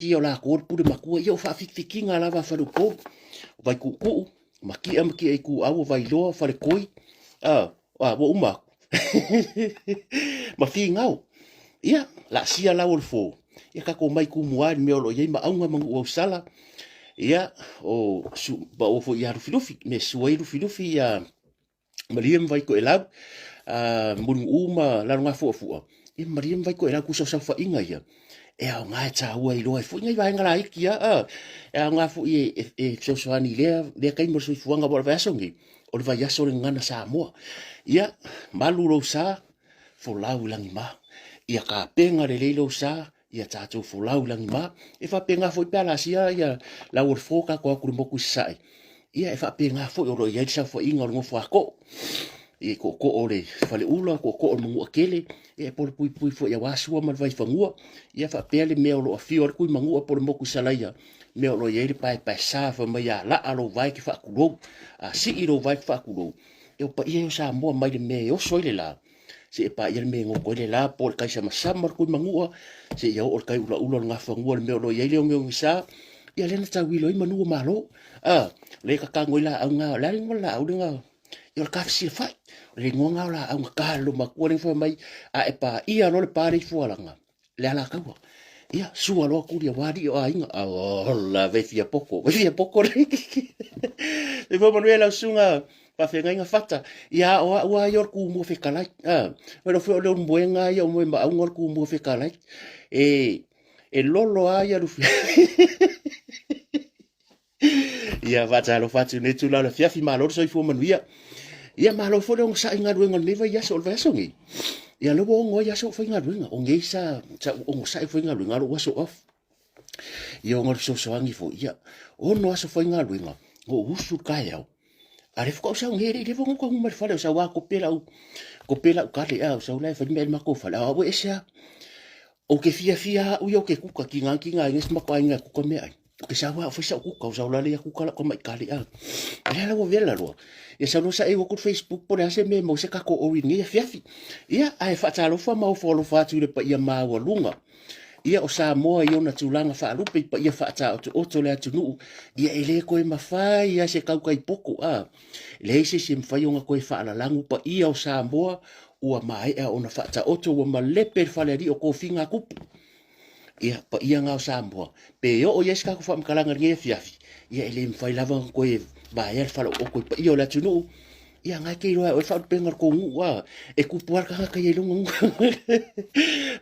Ia o lakou o le pule matua, ia o faafikitikiga lava a faleupolu, o Vaikuukuu, Makia ma Kia Ituau, o Vailoa, o Falekoi, a, a ua uma atu. Ma Finao. Ia, laasia lau o le fo, ia tatou mai tumua i le mea o lo o i ai Maauga ma Nuuausala, ia, o, su, ma o foi ia Lufilufi, me sua ai Lufilufi ia Malie ma Vaitoelau, Mulinuu ma Lalogafuafua, ia Malie ma Vaitoelau ku saosaofaiga ia, e aoga e tāua i loa ai foi nai vaega laiti a, a, e aoga foi e, e, e fesoasoani i lea, lea taimi o le soifuaga, aua o le vaiaso nei, o le vaiaso o le gagana Samoa. Ia, malu lou sa, folau i lagima. Ia tapena lelei lou sa, ia tatou folau i lagima. E faapena foi pe a laasia ia lau o le fo tatou atu i le motu i Sasae, ia e faapena foi o lo o i ai le saofaiga o le nofo a too. I tootoo o le Faleula, tootoo o le Manuatele, ia e polopuipui foi aua Sua ma le Vaifanua. Ia faapea le mea o lo o afio ai le Tuimanua po o le motu i Salaia, mea o lo o i ai le paepaesa fai mai a laa lou vae ke faatulou, a sii lou vae ke faatulou. Ia o paia ia o Samoa mai le mea e oso ai le la, seia paia le mea e goto ai le la po o le tai samasama o le Tuimanua, seia oo le tai ulaula o le Gafanua le mea o lo o i ai le ogeoge sa, ia lea na tauilo ai manu o Malo. A, lea e tatanu ai laau na, o le a le igoa o le laau lea na, ia o le tafesilafai, o le igoa na o laau na ta le loomatua lea na fai mai, a e paia loa le pa lea i Fualaga, le alataua. Ia, sua loa tuli aua alii o aiga. Ola, vai fia poko, vai fia poko le. Soifua manuia lau susuga faafeagaiga Fata. Ia, o au lava ia o le Tumua Fetalai. Ah, o le foi o le moega ia o moe maauga o le Tumua Fetalai. E, e lolo lava ia lufi. Ia, faatalofa atu i lenei itula o le afiafi, malo le soifua manuia. Ia, malo foi le onosai i galuega o lenei vaiaso, o le vaiaso nei. Ia, lea ua ono ai aso o faigaluega, o nei sa, sa ou onosai faigaluega, a o lou aso off. Ia, ona o le fesoasoani foi, ia, ono aso faigaluega, na ou usu i le taeao, a lea faatoa ou sau nei, e le i leva ona ou taunuu mai i le fale, o sau lava kope lau, kope lau kale, a o sau la e fai le mea i le matou fale, a o au e ese lava. Ou te fiafia au ia ou te kuka, tiga tiga ai se matou aiga e kuka meaai. Ou te sau lava fai sau kuka, ou sau lale ia kuka lau tamaitali a. Lea la ua vela loa. Ia sau loa saei atu le Facebook po o le a se mea e maua se tatou ori i lenei afiafi. Ia, ae faatalofa ma ofo alofa atu i le paia maualuga. Ia, o Samoa i ona tulaga faalupe i paia faataotooto o le atunuu, ia e le toe mafai lava se tautai poto, a. Leai se isi e mafai ona toe faalalagu paia o Samoa ua maea ona faataoto ua malepe le falealii o tofiga a tupu. Ia, paia na o Samoa, pe oo i ai se tatou faamatalaga i lenei afiafi, ia e le mafai lava ona toe vaea le falaooto i paia o le atunuu. Ia, na e te iloa e oe faalupega o le tou nuu, a, e tupu lava le tagata ia i lona nuu.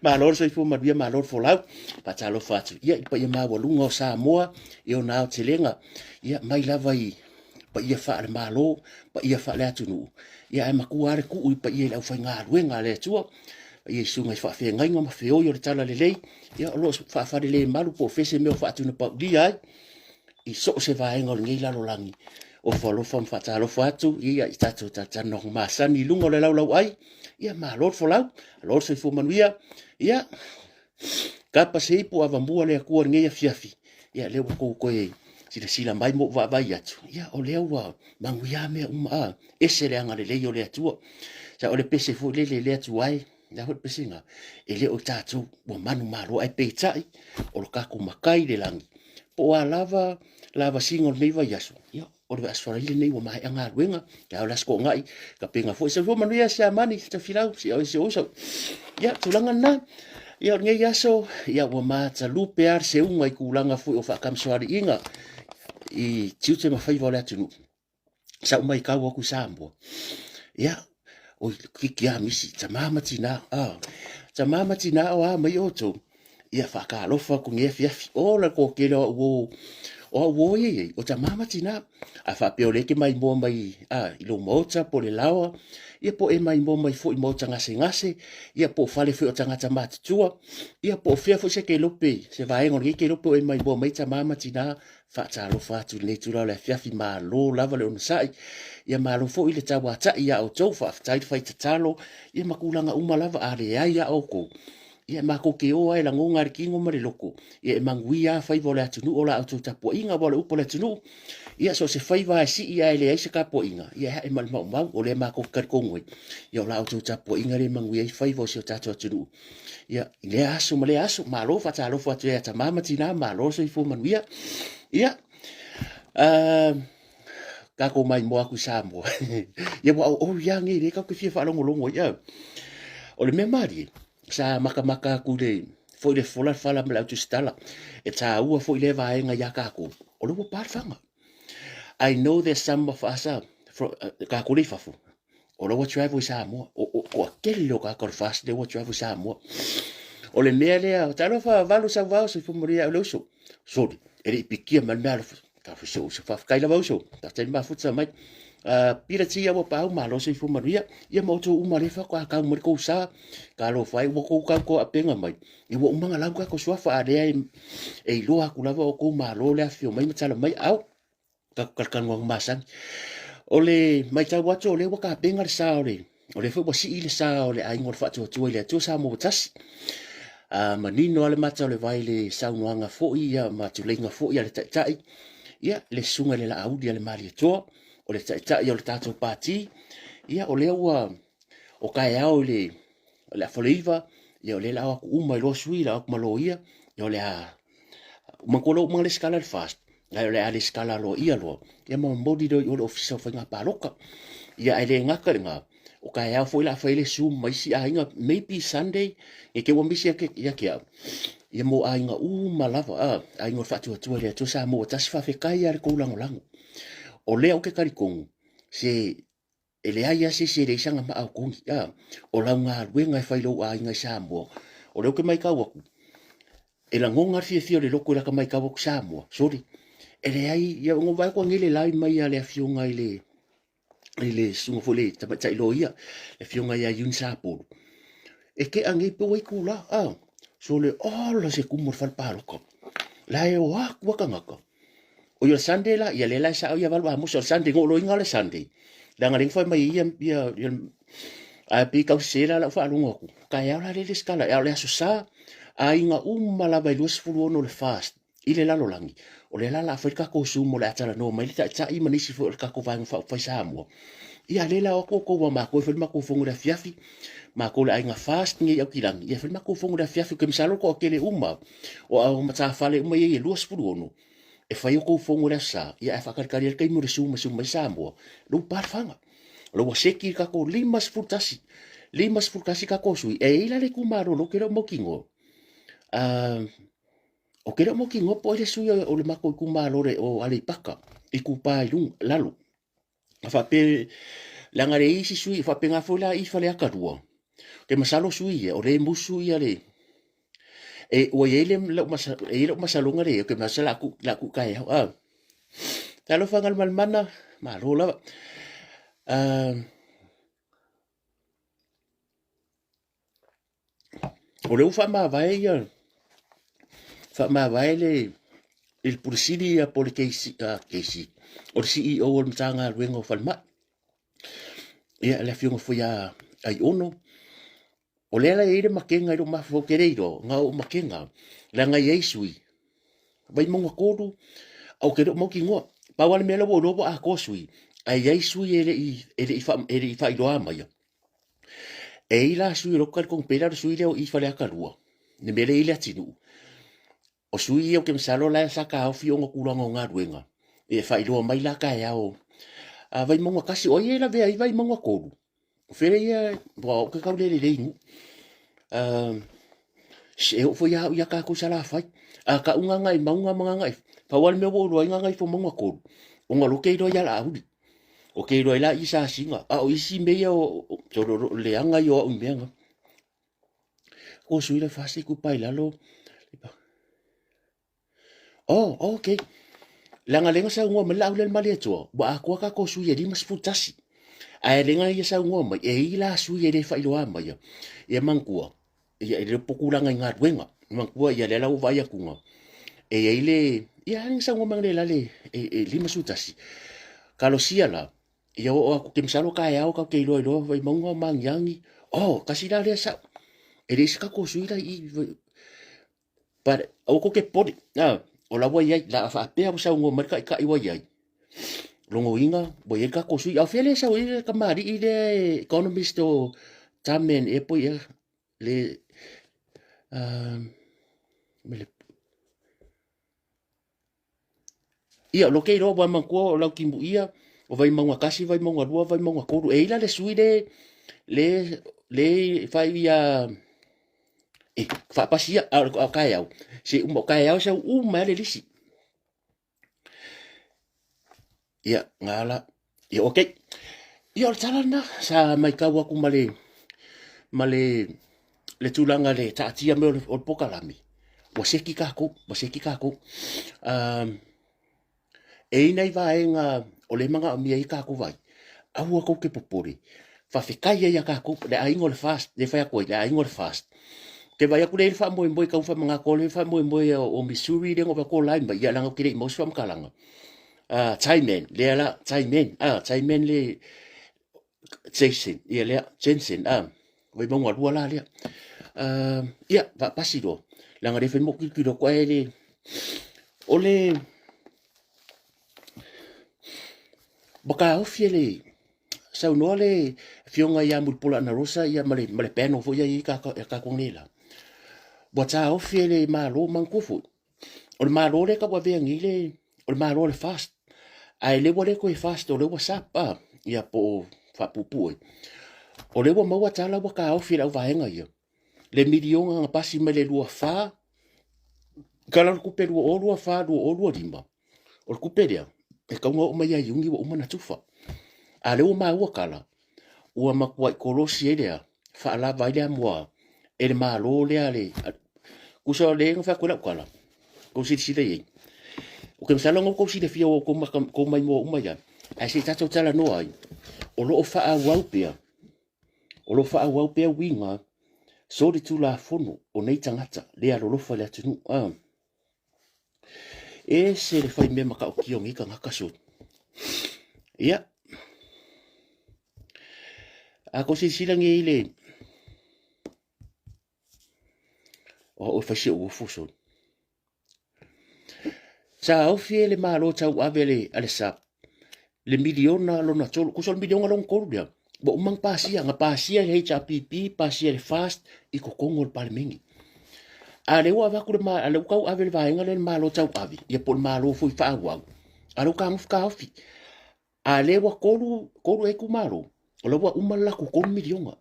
Malo le soifua manuia, malo le folau. Faatalofa atu, ia, i le paia maualuga o Samoa i ona aotelega, ia, mai lava i paia faale-Malo, paia faale-atunuu, ia ae matua lava le tuu i paia i le aufaigaluega a le Atua, paia i susuga i faafeagaiga ma feoi o le talalelei, ia o lo o faafalelemalu po o fea se mea o faatunapaulia ai i so o se vaega o lenei lalolagi. Ofo alofa ma faatalofa atu ia i tatou talatalanoaga masani i luga o le laulauai. Ia malo le folau, malo le soifua manuia. Ia Kapa se ipu avamua le Atua i lenei afiafi, ia lea ua tou toe silasila mai ma ou vaavaai atu, ia o lea ua manuia mea uma, a, ese le agalelei o le Atua. Sa o le pese foi lele le Atua e, le a foi le pese na, e le o tatou ua manumalo, ae peitai, o lo tatou matai i le lagi, po o a lava lavasiga o lenei vaiaso, ia, o le Aso Faraile lenei ua maea galuega, ia o le Aso Toonai, tapena foi. Soifua manuia Siamani, Tofilau, si oe si ou uso. Ia, tulaga lena. Ia, o lenei aso, ia ua matalupe lava le seuga i tulaga foi o faakamisoaliiga i tiute ma faiva o le atunuu. Sa ou maitau atu i Samoa, ia, oi, toeitiiti lava misi, tama ma tina, ah, tama ma tina o a mai outou, Ia faatalofa atu nei afiafi. Ola le toatele o au uo, o au uo ia iai, o tama ma tina. A faapea o lea e te maimoa mai a, i lou maota po o le laoa, ia po o e maimoa mai foi i maota gasegase, ia po o fale foi o tagata matutua, ia po o fea foi se kelope, se vaega o lenei kelope o e maimoa mai tama ma tina, faatalofa atu i lenei itula o le afiafi, malo lava le onosai, ia malo foi le tauatai ia outou, faafetai le fai tatalo, ia ma tulaga uma lava, a leai a outou. Ia, makou te o lava e lagona le tino ma le loto, ia e manuia lava faiva o le atunuu o la outou tapuaiga, aua o le upu a le atunuu, ia so o se faiva lava e sii ae leai se tapuaiga, ia e ae ma le maumau, o lea makou te talitonu ai, ia o la outou tapuaiga lea e manuia ai faiva o si o tatou atunuu. Ia, i lea aso ma lea aso, malo, faatalofa atu ai ia tama ma tina, malo le soifua manuia. Ia, tatou maimoa atu i Samoa. Ia ua auau ia nei, lea tatou te fia faalogologo ai. O le mea malie, sa matamata atu i le foi le fola le fala ma le autusitala, e taua foi lea vaega ia tatou, o lea ua pa le faga. I know there's some of us, tatou lea i fafo, o la ua travel i Samoa. O toatele o tagata o le FAST lea ua travel i Samoa. O le mea lea, talofa valu sauvao soifua manuia au le uso. Sorry, e le i pikia mai le mea alofa. Talofa si ou uso, faafetai lava uso, faafetai le mafuta mai. Pila tia ua pau, malo soifua manuia. Ia ma outou uma lea faatoa tau mai le tou sa. Talofa e, ua tou tau toapenga mai. Ia ua uma ona lau tatou suafa, a lea e iloa atu lava outou malo le afifio mai ma tala mai. Au, tatou talatalanoaga masani. O le matau atu o lea ua tapena le sa o le, o lea foi ua sii le sa o le aiga o le Faatuatua i le Atua Samoa ua tasi. A manino lava le mata o le vai i le saunoaga foi ia ma tuleiga foi a le Taitai, ia le susuga i le Laauli a le Malietoa, o le Taitai o le tatou Pati, ia o lea ua o taeao i le o le afoleiva, ia o lea o le a o atu uma i loa sui, o le a o atu ma loia, ia o le a manatua loa uma lesitala le FAST, ae o le a lesitala aloaia loa, ia ma momoli loa i o le Ofisa o Faiga Palota. Ia ae le gata i lena, o taeao foi o le a fai ai le Zoom ma isi aiga, maybe Sunday, ne i te i ua misi ia te au, ia mo aiga uma lava, a, aiga o le Faatuatua i le Atua Samoa ua tasi, faafetai lava i le tou lagolago. O lea ou te talitonu, se E leai lava se isi e leai sana maa o togi. A, o lau galuega e fai i lou aiga i Samoa. O lea ou te matau atu, e lagona le fiafia o le loto i lata matau atu Samoa. Sole, e leai, ia ona vaai atu anei le live mai a le afioga i le i le susuga foi le tamaitai loia, le afioga ia Eunice Sapolu. E tea nei pe ua itula, a, sole, ola se tumu o le fale palota. La e o atu a tagata. O ia Sunday la, ia lea la e sao ia valu amusa o le Sunday, ngoloiga o le Sunday. Leaga lea na fai mai ia, ia, ia, ae pei tau sese la lau faalogo atu. Taeao la lele sikala, a o le aso sa, aiga uma lava e 26 o le fast i le lalolagi. O lea la la fai le tatou Zoom o le a talanoa mai le taitai ma nisi foi o le tatou Vaega Faaupufai Samoa. Ia lea la o atu outou a matou e fai le matou fono i le afiafi, matou le aiga fast nei i Aukilani, ia fai le matou fono i le afiafi, ou te masalo le toatele uma o au matafale uma ia e 26 e fai outou fono i le aso Sa, ia ae faatalitali ai le taimi o le Zoom e Zoom ai Samoa, lou pa le faga. O lea ua seki le tatou 51, 51 tatou sui, e i ai la le itumalo lea ou te le o mautinoa. Ou te le o mautinoa po o ai le sui o le matou itumalo o Aleipata, Itupa i luga, lalo. A faapea, leaga le isi sui, faapena foi la i Faleata 2, te masalo sui ia, o le musu ia le, e, ua i ai le, lau masa, e i ai lau masaloga le, ke masa la ku, la ku kai au, ah. Talofa Galumalemana, malo lava. Ah, O lea ua faamavae ia, faamavae le i le Pule Sili ia po o le KC, KC, o le CEO o le Matagaluega o Falemai. Ia, le afioga foi ia Aiono. O lea la e i ai le makega i lou mafaufau, ou te le iloa, na o makega, leaga e i ai sui, Vaimauga 3, ou te le o mautinoa. Pau lava le mea lea ua ou iloa ua atoa sui, ae i ai sui e le i, e le i, fa, e le i faailoa maia. E i ai la sui o lou talitonu pei la o le sui lea o i Faleata 2, le mea lea e i ai Leatinuu. O sui ia ou te masalo la sa taofi ona tulaga o galuega, e faailoa mai la taeao a Vaimauga 1, o ai e lavea ai Vaimauga 3? O fea ia, aua ou te tau le lelei i nuu. E oo foi lava au ia tatou i Salafai. A tau Gagaemauga ma Gagae, pau lava le mea ua ou iloa ai Gagaifomauga 3, ona o lea ou te iloa ia Laauli. Ou te iloa ai la i Sasiga, a o isi mea ia o leaga ia o au i mea na. Ko sui le fasi kupa i lalo. Oh, okay. Leaga lea na saunoa mai le Laauli a le Malietoa, ua atoa tatou sui e 51. Ae lea na ia saunoa mai, e i la sui e le faailoa maia. Ia manatua, ia e le o tulaga i galuega. Manatua ia lea la ua vaai atu na, e i ai le, ia lea na saunoa mai le la le e 51. Talosia la, ia oo atu, te masalo taeao tatou te iloa iloa Vaimauga o Magiagi. Oh, kasi la lea sau. E leai se tatou sui la i i, but aua tou te popole, a, o la ua i ai, la a faapea ua saunoa mai le taitai ua i ai, logoina ua i ai le tatou sui. A o fea lea e sau ai le tamalii lea e economist o Tamen ea po o ea le um, Ia, lo ke iloa ua manatua o Lautimuia, o Vaimauga 1, Vaimauga 2, Vaimauga 3. E i la le sui le, le, le fai ia, e, faapasi ia, a o taeao, se uma o taeao sau uma ai le lisi. Ia, ngala, ia, okay. Ia, o le tala lena, sa maitau aku ma le, ma le, le tulaga le taatia mai o le, o le pokalame, ua seki kākou, ua seki kākou. Um, e i nai vaega o le manaomia ai kākou vai, aua kou te popole, faafetai ai a kākou, le aiga o le FAST, le fai atu ai, le aiga o le FAST. Te vai aku le i le faamoemoe tau faamagata o le faamoemoe o Missouri le na ko lai mai, ia langa o te le i mau se faamatalaga. Thaiman, lea la, Thaiman, Thaiman le Jason, ia lea, Jensen, Vaimauga 2 la lea. Ia, faapasi loa, leaga le fai mo kilokilo atu ae le, o le, ua taofi e le, saunoa le afioga ia Mulipola Anarosa ia ma le, ma le panel foi ia i tatou nei la. Ua taofi e le Malo, manatua foi, O le Malo lea e tauavea nei le, o le Malo o le FAST. Ae lea ua le toe FAST, o lea ua SAP, a, ia po o faapuupuu ai. O lea ua maua tala ua taofi e le auvaega ia, le miliona na pasi mai le 24, Tala o le Tupe 2024, 2025, o le tupe lea, e tatau ona oo mai ia Iuni ua uma ona tufa. A o lea ua maua tala, ua matuai kolosi ai lea, faalava ai le amoa e le Malo lea le tusa o lea na fai atu ai lau tala, tou silasila i ai. Ou te masalo na outou silafia ua outou maka, tou maimoa uma ia, ae se i tatou talanoa ai, o lo o faaauau pea, o lo o faaauau pea uiga solitulafono o nei tagata le alolofa i le atunuu. Ah. E ese le fai mea matautia o nei tagata soli. Ia. A kou silasila nei i le... O au e fai si ou ufu soli. Sa ofi e le Malo tauave a le, a le SAP le miliona lona tolu, kusa o le miliona lona tolu lea, ua uma na pasia, na pasia e le HRPP, pasia e le FAST i totonu o le Palemene. A lea ua avatu le, a lea ua tauave le vaega lea le Malo tauave, ia po o le Malo foi faaauau, a lea ua tagofi taofi. A lea ua tolu, tolu ea itumalo, o la ua uma le latou $3 miliona.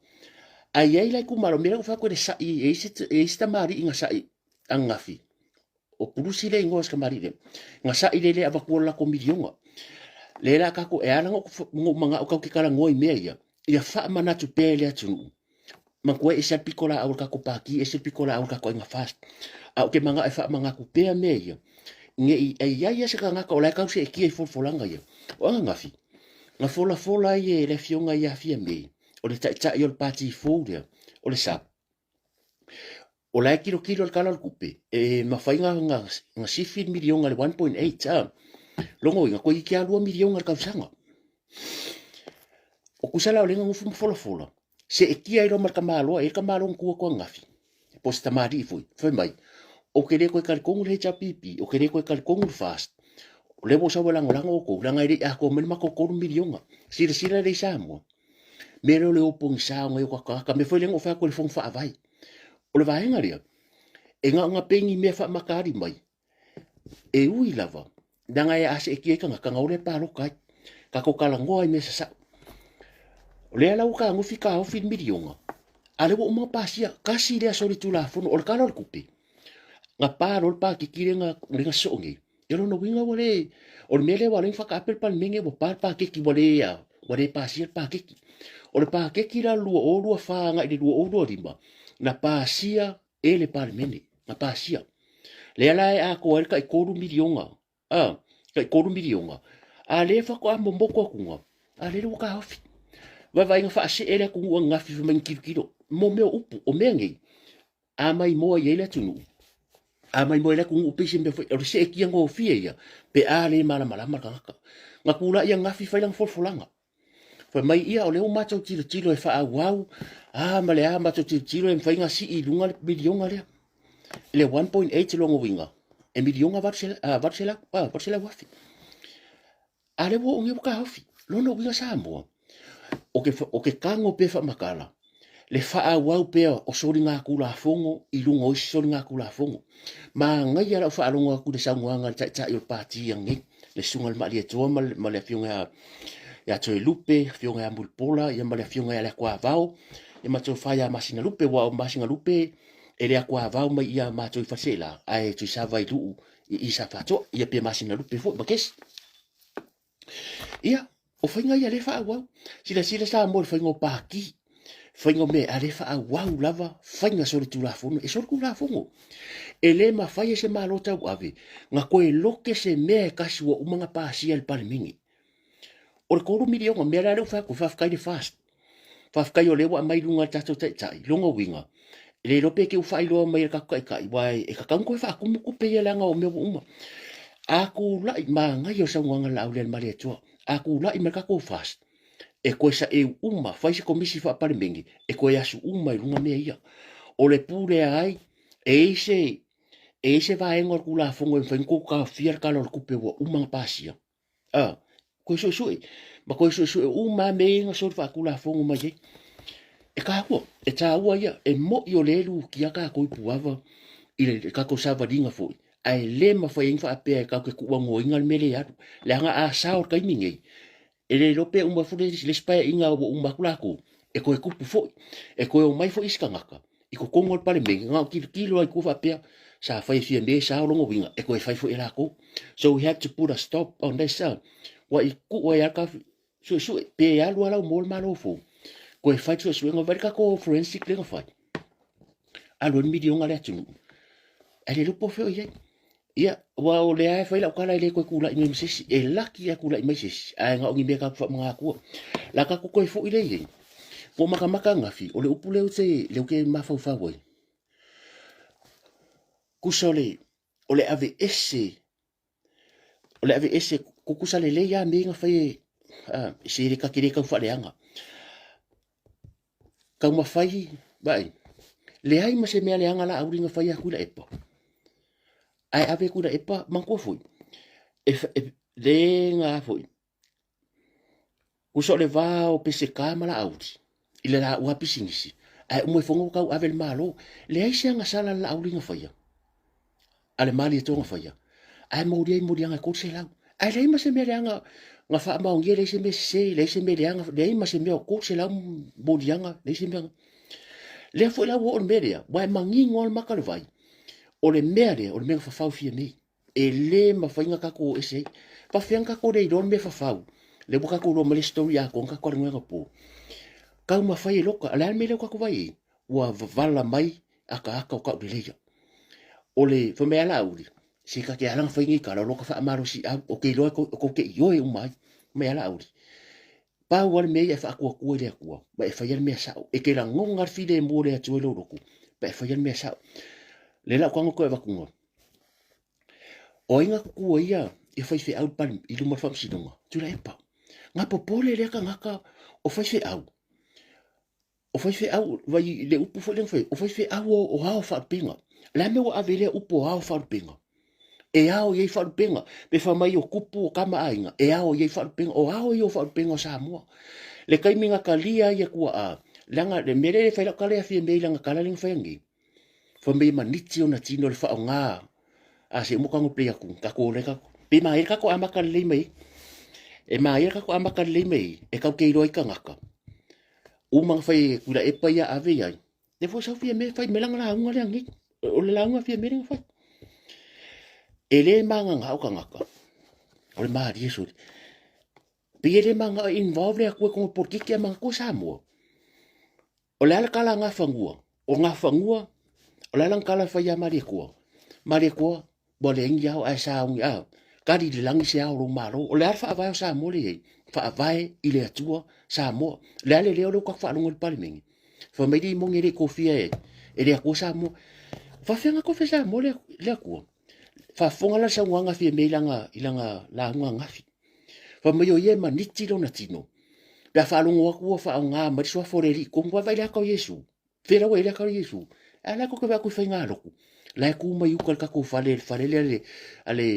Ae i ai la itumalo, mea lea ua fai atu e le sa'i, e i ai se tamalii na sa'i ananafi, o Pulusi le igoa o se tamalii lea, na sa'i le le avatua le latou miliona. Lea la tatou, e ala ona ou manao tatou te talanoa i mea ia, ia faamanatu pea i le atunuu, manatua e ese lava le pitolaau a le tatou Pati, ese le pitolaau a le tatou Aiga FAST. Ae ou te manao e faamanatu pea mea ia, ne i e i ai lava se tagata o la e tau seetia i folafolaga ia. O ananafi, na folafola ai e le Afioga ia Fiame, o le Taitai o le Pati fou lea, o le SAP, o la e tilotilo le Tala o le Tupe, e mafai ona sifi le miliona i le 1.8, a. Lona uiga, toeitiiti lava 2 miliona i le tausaga. O tusa la o lea na nofo ma folafola, seetia ai loa ma le tamaloa, e i ai le tamaloa na tu atu ananafi, po o se tamalii foi, fai mai, ou te le toe talitonu i le HRPP, ou te le toe talitonu i le FAST, o lea ua ou sau e lagolago outou, leaga e le i atoa mai le matou 3 miliona. Silasila lelei Samoa, mea lea o le o pogisa o nai o tatou tagata, mea foi lea na ou fai atu i le Fono Faavae. O le vaega lea, e na ona pei ni mea faamataali mai, e ui lava, leaga e a seetia ai tagata, ona o lea e palota ai. Tatou talanoa i mea sasao. O lea la ua tagofi taofi le miliona, a lea ua uma ona pasia, tasi lea solitulafono, o le Tala o le Tupe, na pa loa le paketi lea na, lea na sosoo nei. Ia lona uiga ua le, o le mea lea ua ala ai ona faataape le Palemene ua pa le paketi ua le, ua le pasia le paketi. O le paketi la 2024 agai i le 2025, na pasia e le Palemene, na pasia. Lea la e atoa ai le tai $3 miliona, a, tai $3 miliona, a lea faatoa momoto atuga, a lele ua taofi. Vaevaaiga faasee le atunuu ananafi fai mai na tilotilo, mo mea o upu, o mea nei, a maimoa i ai le atunuu, a maimoa i le atunuu pei se mea foi, o le seetia gofie ia, pe a le malamalama le tagata. Na tulai ananafi fai lana folafolaga. Fai mai ia o lea ua matou tilotilo e faaauau a ma le a matou tilotilo e mafai ona sii i luga le miliona lea. I le 1.8 lona uiga e miliona 800,000. A lea ua oo nei ua taofi. Lona uiga Samoa, o ke tago pea faamatala le faaauau pea o soligatulafono i luga o isi soligatulafono. Manaia lau faalogo atu i le saunoaga a le Taitai o le Pati ananei, le Susuga i le Malietoa ma le Afioga ia Toelupe, Afioga ia Mulipola, ia ma le Afioga ia Leatuavao, ia ma Tofa ia Masinalupe, aua o Masinalupe e le atuavao mai ia matou i Faleseela, ae Tuisava i Luu i i Safatoa, ia pe Masinalupe foi ma Kesi. Ia, o faiga ia lea e faaauau. Silasila Samoa i le faiga o pati, faiga o mea, a lea e faaauau lava faiga solitulafono. E solitulafono. E le mafai e se Malo tauave na toe lote se mea e tasi ua uma ona pasia e le Palemene. O le 3 miliona, mea la lea ua fai atu, faafetai le FAST. Faafetai o lea ua aumai i luga e le tatou Taitai. Lona uiga, e le iloa pe te i ua faailoa mai e le tatou Taitai, aua e tatau ona toe faatumu tupe ia leaga o mea ua uma. A tulai, manaia le saunoaga a le Laaulialemalietoa, a tulai mai le tatou FAST, e toe saeu uma, fai se komisi faa-Palemene, e toe asu uma i luga mea ia. O le pulea ai, e i ai se, e i ai se vaega o le Tulafono e mafai ona outou taofia le Tala o le Tupe ua uma ona pasia. A, toe suesue, ma toe suesue uma lava mea ia na soli faatulafono mai ai. E taua, e taua ia, e moi o lea e lutia tatou i Puava i le tatou savaliga foi, ae le mafai ai ona faapea e tatou te tuuanuaina le mea lea e alu. Leaga a sao i le taimi nei, e le iloa pe uma atu le isi paeaiga ua uma atu latou, e toe tupu foi, e toe omai foi isi tagata i totonu o le Palemene, na o tilotilo lava i tua faapea, sa fai e Fiame sao lona uiga, e toe fai foi e latou. So we had to put a stop on this. Ua i tuu ai lava le suesue, pe alu lava lau mo le Malo fou, toe fai le suesuega, vaai le tatou forensic lea na fai, alu ai le miliona a le atunuu, ae le iloa po o fea o i ai. Ia, aua o lea e fai lau tala e le toe tulai mai ma se isi. E laki a tulai mai se isi, ae na o ni mea tatou faamagā atua. La tatou toe foi lea i ai. Ua ou matamata ananafi, o le upu lea ou te, lea ou te mafaufau ai, tusa o le, o le aveese, o le aveese, tutusa lelei lava mea ia na fai e, a, se le ta te le tau faaleaga. Taumafai, vaai, leai ma se mea leaga Laauli na fai atu i Laepa. Ae ave atu i Laepa, manatua foi, e, e, le na foi, usa o le va o Peseta ma Laauli, i le laua pisinisi, ae uma ifo ua tau ave le Malo. Leai se agasala a le Laauli na faia. A le Malietoa na faia, ae molia ai moliaga e 300. Ae leai ma se mea leaga na faamaonia, leai se mea sese, leai se mea leaga, leai ma se mea o 300 moliaga, leai se mea. Lea foi la ua oo le mea lea, ua e manino lava le maka o le vai, o le mea lea, o le mea na fafau Fiame. E le mafai ona tatou o ese ai. Faafefea ona tatou le iloa le mea fafau? Lea ua tatou iloa mai le story atoa na tatou talanoa anapo. Taumafai e loka, o le a le mea lea ua tatou vaai i ai? Ua vavala mai akaaka o tauleleia. O le fai mai a Laauli, se ta te ala ona fai nei tala, o lo ta faamalosiau, ou te iloa e tou te ioe uma ai. Fai mai a Laauli, pau lava le mea ia e faatuatua i le Atua, ma e faia le mea sao. E te lagona le filemu o le Atua i lou loto, ma e faia le mea sao. Lea la ou tago toe avatuga, o ai na tutu ai ia, ia faifeau i luma o le faamasinoga? Tuilaepa. Na popole lea tagata o faifeau, O faifeau, vai le upu foi lea na fai, o faifeau o ao faalupega. O le a mea ua ave lea upu o ao faalupega? E ao i ai faalupega. Pe fai mai o kupu o tama a aiga, e ao i ai faalupega. O ao ia o faalupega o Samoa. Le taimi na talia ai e tuaa, leaga le mea lea e fai lau tala ia Fiame i lana tala lea na fai nei. Fai mai e maniti ona tino le faaaoga a se uma tago play atu, tatou le tatou. Pe maia le tatou amata lelei mai ai. E maia le tatou amata lelei mai ai, e tau te iloa ai tagata. Uma ona fai e Tuilaepa ia ave i ai. Lea foi sau Fiame fai mai lana lauga lea nei. O le lauga a Fiame lea na fai. E le magagao tagata. O le malie soli. Pei e le magagao e involve le Atua i totonu o le polokiki ae manatua Samoa. O le a le tala a Gafanua? O Gafanua, o le a lana tala e fai ia Malietoa? Malietoa, ua leai ni ao ae sauni, a, kali i le lagi se ao o lou Malo. O le a le faavae o Samoa lea e i ai? Faavae i le Atua Samoa. O le a le leo lea ua tatou faalogo i le Palemene? Fai mai le moni e le i tofia e le Atua Samoa. Faafefea ona tofia Samoa le, le Atua? Faafofoga la le saunoaga a Fiame i lana, i lana lauga ananafi. Fai mai o ia e maniti lona tino. Pe a faalogo atu ua faaaoga mai le suafa o le Alii tonu, vaavaai i le ata o Iesu. Fea la ua i ai le ata o Iesu? A la tou te vaai atu i faigalotu, la e tu mai uta i le tatou fale, le fale lea a le,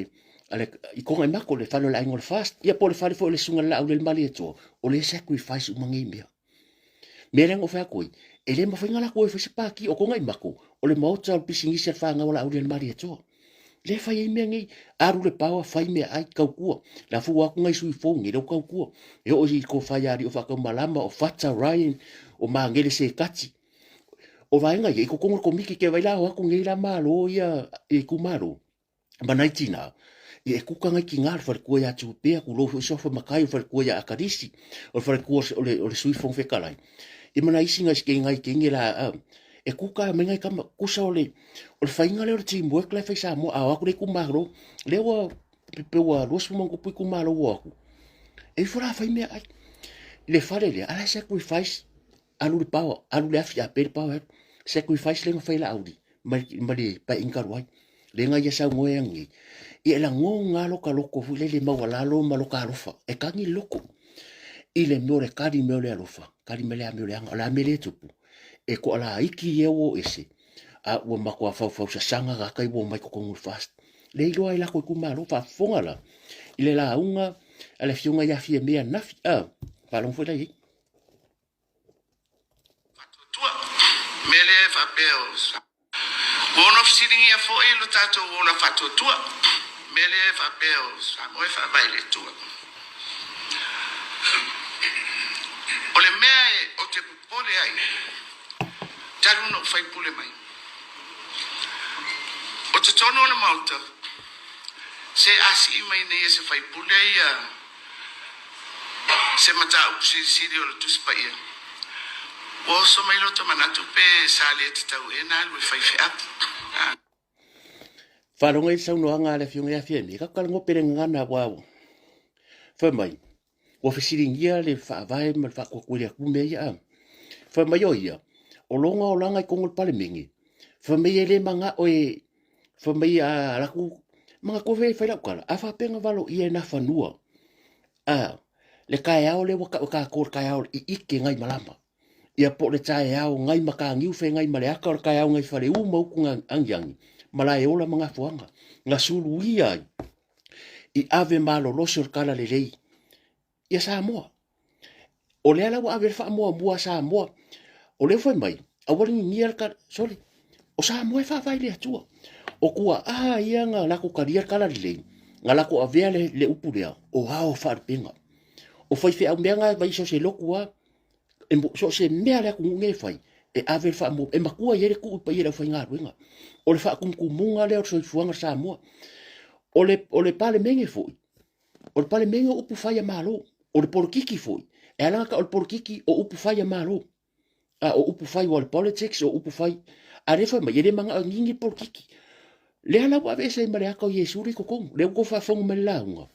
a le, i Togaimako, le fale o le aiga o le FAST, ia po o le fale foi o le Susuga i le Laaulialemalietoa, o lea e sacrifice uma nei mea. Mea lea na ou fai atu ai, e le mafai ona latou o e fai se pati, o Togaimako, o le maota o le pisinisi a le fanau a Laaulialemalietoa. Lea e fai ai mea nei, alu le power, fai meaai, tautua. La fua atu nai sui fou nei, lea ua tautua. E oo i tofa ia Alii o Faataumalama, o Fata, Ryan, o Magele Sekati. O vaega ia, i totonu o le komiti, ke vai la o atu nei la malo ia i itumalo, ma nai tina, ia e kuka nai tina, o le faletua ia Tupea, tulou foi Sofa Makai, o le faletua ia Akalisi, o le faletua o le Sui Fofoga Fetalai, ia ma nai isi nai nai teine la, e kuka mai nai tama, tusa o le, o le faiga lea o le team work la e fai Samoa, a o atu le itumalo, lea ua pe ua 20 ma tupu itumalo ua o atu, e ifo la fai meaai. I le fale lea, ala e sacrifice, alu le power, alu le afi, a pe le power alu. Sacrifice lea na fai e Laauli ma ma le paeaiga talu ai. Lea na ia saunoa ai nei. Ia e lagona lava loka loto foi lele maualalo ma loka alofa. E tagi le loto i le mea o le kali mea o le alofa, kali mai le amio leaga. O le a mea lea e tupu? E toalaiti ia ua o ese, a ua matua faufausasaga gata i ua omai totonu o le FAST. Le iloa ai latou itumalo, faafofoga la i le lauga a le afioga ia Fiamē ananafi. A, faalogo foi la i ai. Faatuatua, mea lea e faapea o Ua ono fesiligia foi lo tatou ola faatuatua, mea lea e faapea o Samoa e faavae i le Atua. O le mea ou te popole ai, talu ona ou faipule mai, o totonu o le Maota, se a sii mai nei e se faipule ia se mataupu silisili o le Tusi Paia, ua oso mai lota manatu pe sa le tatau ea ona alu e faifeau. Faalogo ai le saunoaga a le Afioga ia Fiamē, ka talanoa pele gagana ua fai mai, ua fesiligia le faavae ma le faatuatua i le Atua mea ia. Fai mai o ia, o lona olaga i totonu o le Palemene, fai mai e le manao e, fai mai a latou, manatua foi e fai lau tala, a faapea na valoia e Nafanua, a, le taeao lea ua tau e tatou o le taeao o le iite nai malama, ia po o le taeao nai mataniu feagai ma le aka o le taeao nai faleu ma utu agiagi, ma laeola ma nafoaga, na suluia ai i ave malolosi o le talalelei ia Samoa. O lea la ua ave le faamuamua a Samoa. O lea ua fai mai, aua le ninia le tala, sorry, o Samoa e faavae i le Atua. O tuaa ia na latou talia le talalelei, na latou avea le, le upu lea, o ao faalupega. O faifeau mea na e vai so se lotu lava, e, so se mea le atunuu nei e fai, e ave le faamuamua, e matua i ai le tuu i paia i le aufaigaluega. O le faatumutumuga lea o le soifuaga o Samoa. O le, o le Palemene foi, O le Palemene o upu fai a Malo. O le polokiki foi, e ala ona tau o le polokiki o upu fai a Malo. A o upu fai o le politics, o upu fai. A lea fai mai, e le manao e nini le polokiki. Lea la ua aveese ai ma le ata o Iesu lea i totonu. Lea ua tou faafofoga mai i le lauga.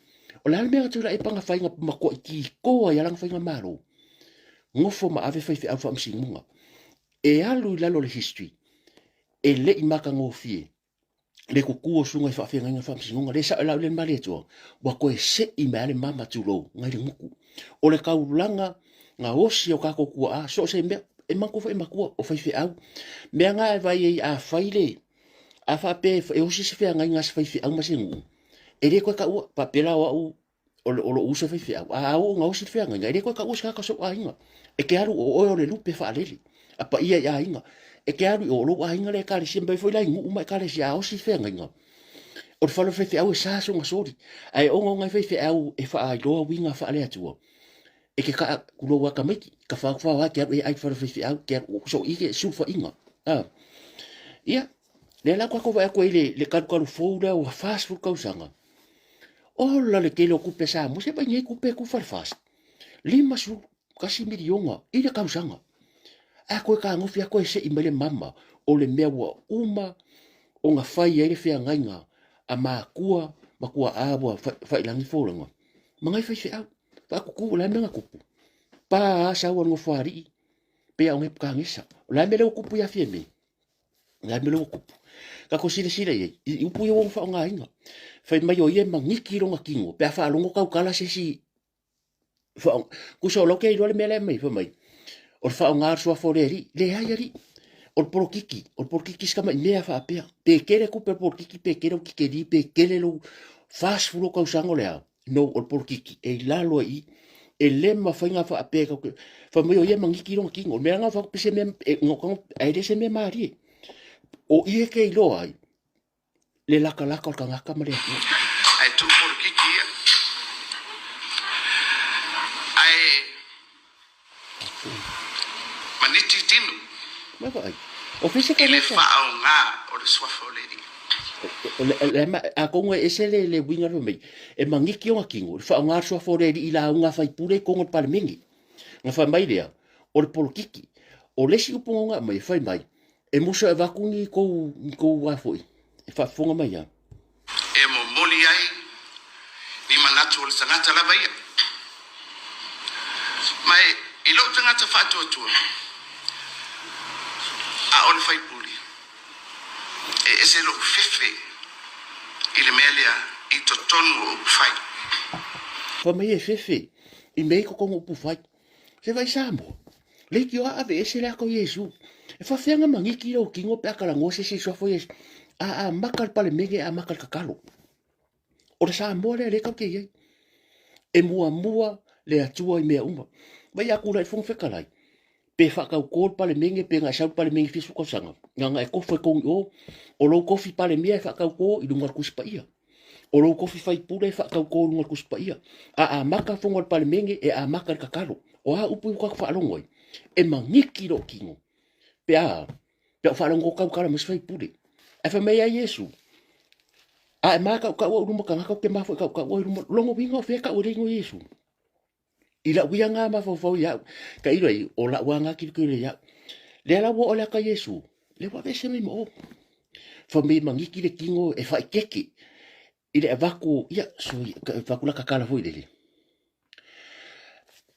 O le a le mea na tulai ai pana fai na matuai kiko ai lava lana faigamalo? Nofo ma ave faifeau i le faamasinoga. E alu i lalo o le history, e le i matagofie le kuku o susuga i faafeagaiga faamasinoga le sao e lau le Malietoa ua toe sei mai le mama tulou ngai le gutu o le taulaga gaosi o tatou tuaa so o se mea e manatua foi e matua o faifeau mea na e vai ai a fai le a faapea e osi se feagaiga a se faifeau ma se nuu e le toe taua faapea la o au o lou uso faifeau, a oo ina osi le feagaiga, e le toe taua se tagata o si ou aiga. E te alu o oe o le lupe faalele a paia i aiga. E te alu i o lou aiga le ekalesia, ma foi la i nuu ma ekalesia, a osi le feagaiga, o le fale o le faifeau e sa sona soli. Ae ogaoga ai faifeau e faailoa uiga faale-Atua, e te kaa kulou a tamaiti, ka whao whao te alu e ai whare whaiwhiau, te alu so i ke sulfaiga. Ah. Ia, lea la kwa vai aku ai le, le kalukalu fou lea ua 40 tausaga. Ola le tele o kupe Samoa, se vai nei kupe ku whare fast. 51 miliona i le tausaga. A koe kagofi a koe se'i mai le mama o le mea ua uma ona fai ai le feagaiga a makua ma tua'a ua failangi folauga ma nai faifeau. Faakuku, o le a le mea na tupu? Pa a sau a le nofoalii pei a o Nepukanesa. O le a le mea lea ua tupu ia Fiamē? O le a le mea lea ua tupu? Tatou silasila i ai, i upu ia ua faaaogaina. Fai mai o ia e maniki lona tino pe a faalogo tautala se isi. Tusa o lau ke iloa le mea lea mai, fai mai, o le faaaoga o le suafa o le alii. Leai alii, o le polokiki, o le polokiki si tamai mea faapea. Pe tele tupe o le polokiki, pe tele ou tikeri, pe tele lou 40 o tausaga o le a. No, o le polokiki, e i lalo ai i i. E le mafai ona faapea e fai mai o ia e magiki lona tino. O le mea lena o se mea, ae le se mea malie. O i e te iloa ai, le latalata o le tagata ma le Atua. Ae tuu polokiki ia. Ae maniti tino. Mai vaai. O fese I le faaaoga o le suafa o le Alii. Atonu e ese le le uiga le mai. E magiki ona tino, le faaaoga le suafa o le Alii i lauga a faipule i totonu o le Palemene. Na fai mai lea, o le polokiki. O le isi upu na ona aumai, fai mai, E musu e avatu ni kou, ni kou a foi, e faafofoga mai a. E momoli ai ni manatu o le tagata lava ia. Ma e, i lou tagata faatuatua, a o le faipule, e ese lou fefe i le mea lea i totonu o upufai. Fai mai e fefe i mea i totonu o upufai. Se vai Samoa, leitioa ave ese le aka o Iesu. E faafeaga magiki lou tino pe a talanoa se isi i suafa o Iesu. A amata le Palemene, e amata le tatalo. O le Samoa lea lea tatou te i ai. E muamua le Atua i mea uma. Vai a tulai le Fofoga Fetalai, pe faatautō le Palemene pe na e sau le Palemene i fiasefulu tausaga, na ona e tofu e togi o, o lou tofi Palemia e faatautō i luga o le Tusi Paia. O lou tofi faipule e faatautō i luga o le Tusi Paia. A amata fono a le Palemene, e amata i le tatalo. O a upu i ua tatou faalogo ai? E magiki lou tino pe a pe a ou faalogo o tautala mai se faipule. Ae fai mai ai Iesu, a e mākaukau au i luma o tagata, ou te mafuai kaukau au i luma. Lona uiga o fea e tau ai le igoa o Iesu? I lau ia ngā mafaufau iau, ka ilo ai, o lau a ngā kilokilo iau. Lea la ua o le aka Iesu, le ua aveese mai ma o. Fa me mangiki le tino e whaikeke, i le avatu, ia, so, avatu la kakala foi lele.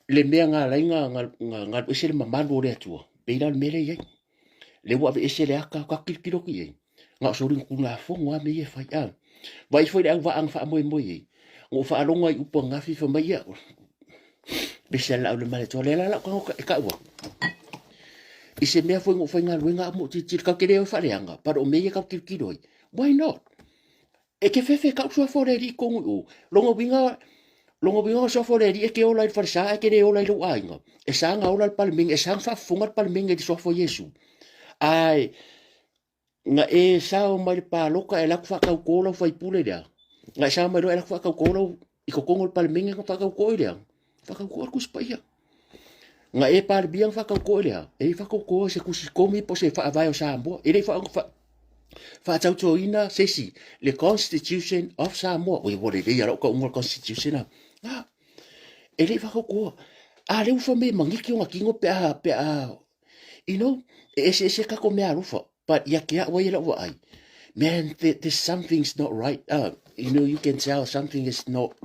Le mea ngā lai ngā, ngā, ngā, ngā ese le mamalu o le atua, pei la le mea le iai. Le ua aveese le aka, ka kilokilo ki ai. Nga o sori ngā fongo a me ia whai a. Vai foi le au waa nga whaamoemoe ai. Ngo whaalonga i upa ngā whiwha mai ia. Pese la au le male toa le la lau ka e ka ua. I se mea foi ngo whai ngā luenga a mo titiro kau te reo whaleanga, pero o me ia kau kilokilo ai. Why not? E ke fefe kau suafa o le alii kongu i o. Longa winga, longa winga o suafa o le alii e ke ola i le falesa e ke le ola i lou aiga. E sa nga ola le palemenge, e sa nga faafofoga le palemenge i le suafa o Iesu. Ae, na e sao mai le paloka e laku whakau lau whaipule lea. Na e sao mai loa e laku whakau lau i kokongo le palemenge nga whakau i lea. Whakau koe kusi paia. Na e palemia nga whakau i lea. E i whakau se kusi komi po se whaavae o Samoa. E lei wha, wha, se isi le Constitution of Samoa. Oi, ua lelei a lau ka unga Constitution a. Na, e lei whakau A le ufa me mangiki o nga kingo pe a, pe a, you know, e ese ese kako mea alofa, but ia ke au ai e lau vaai, man, there's something's not right. You know, you can tell something is not,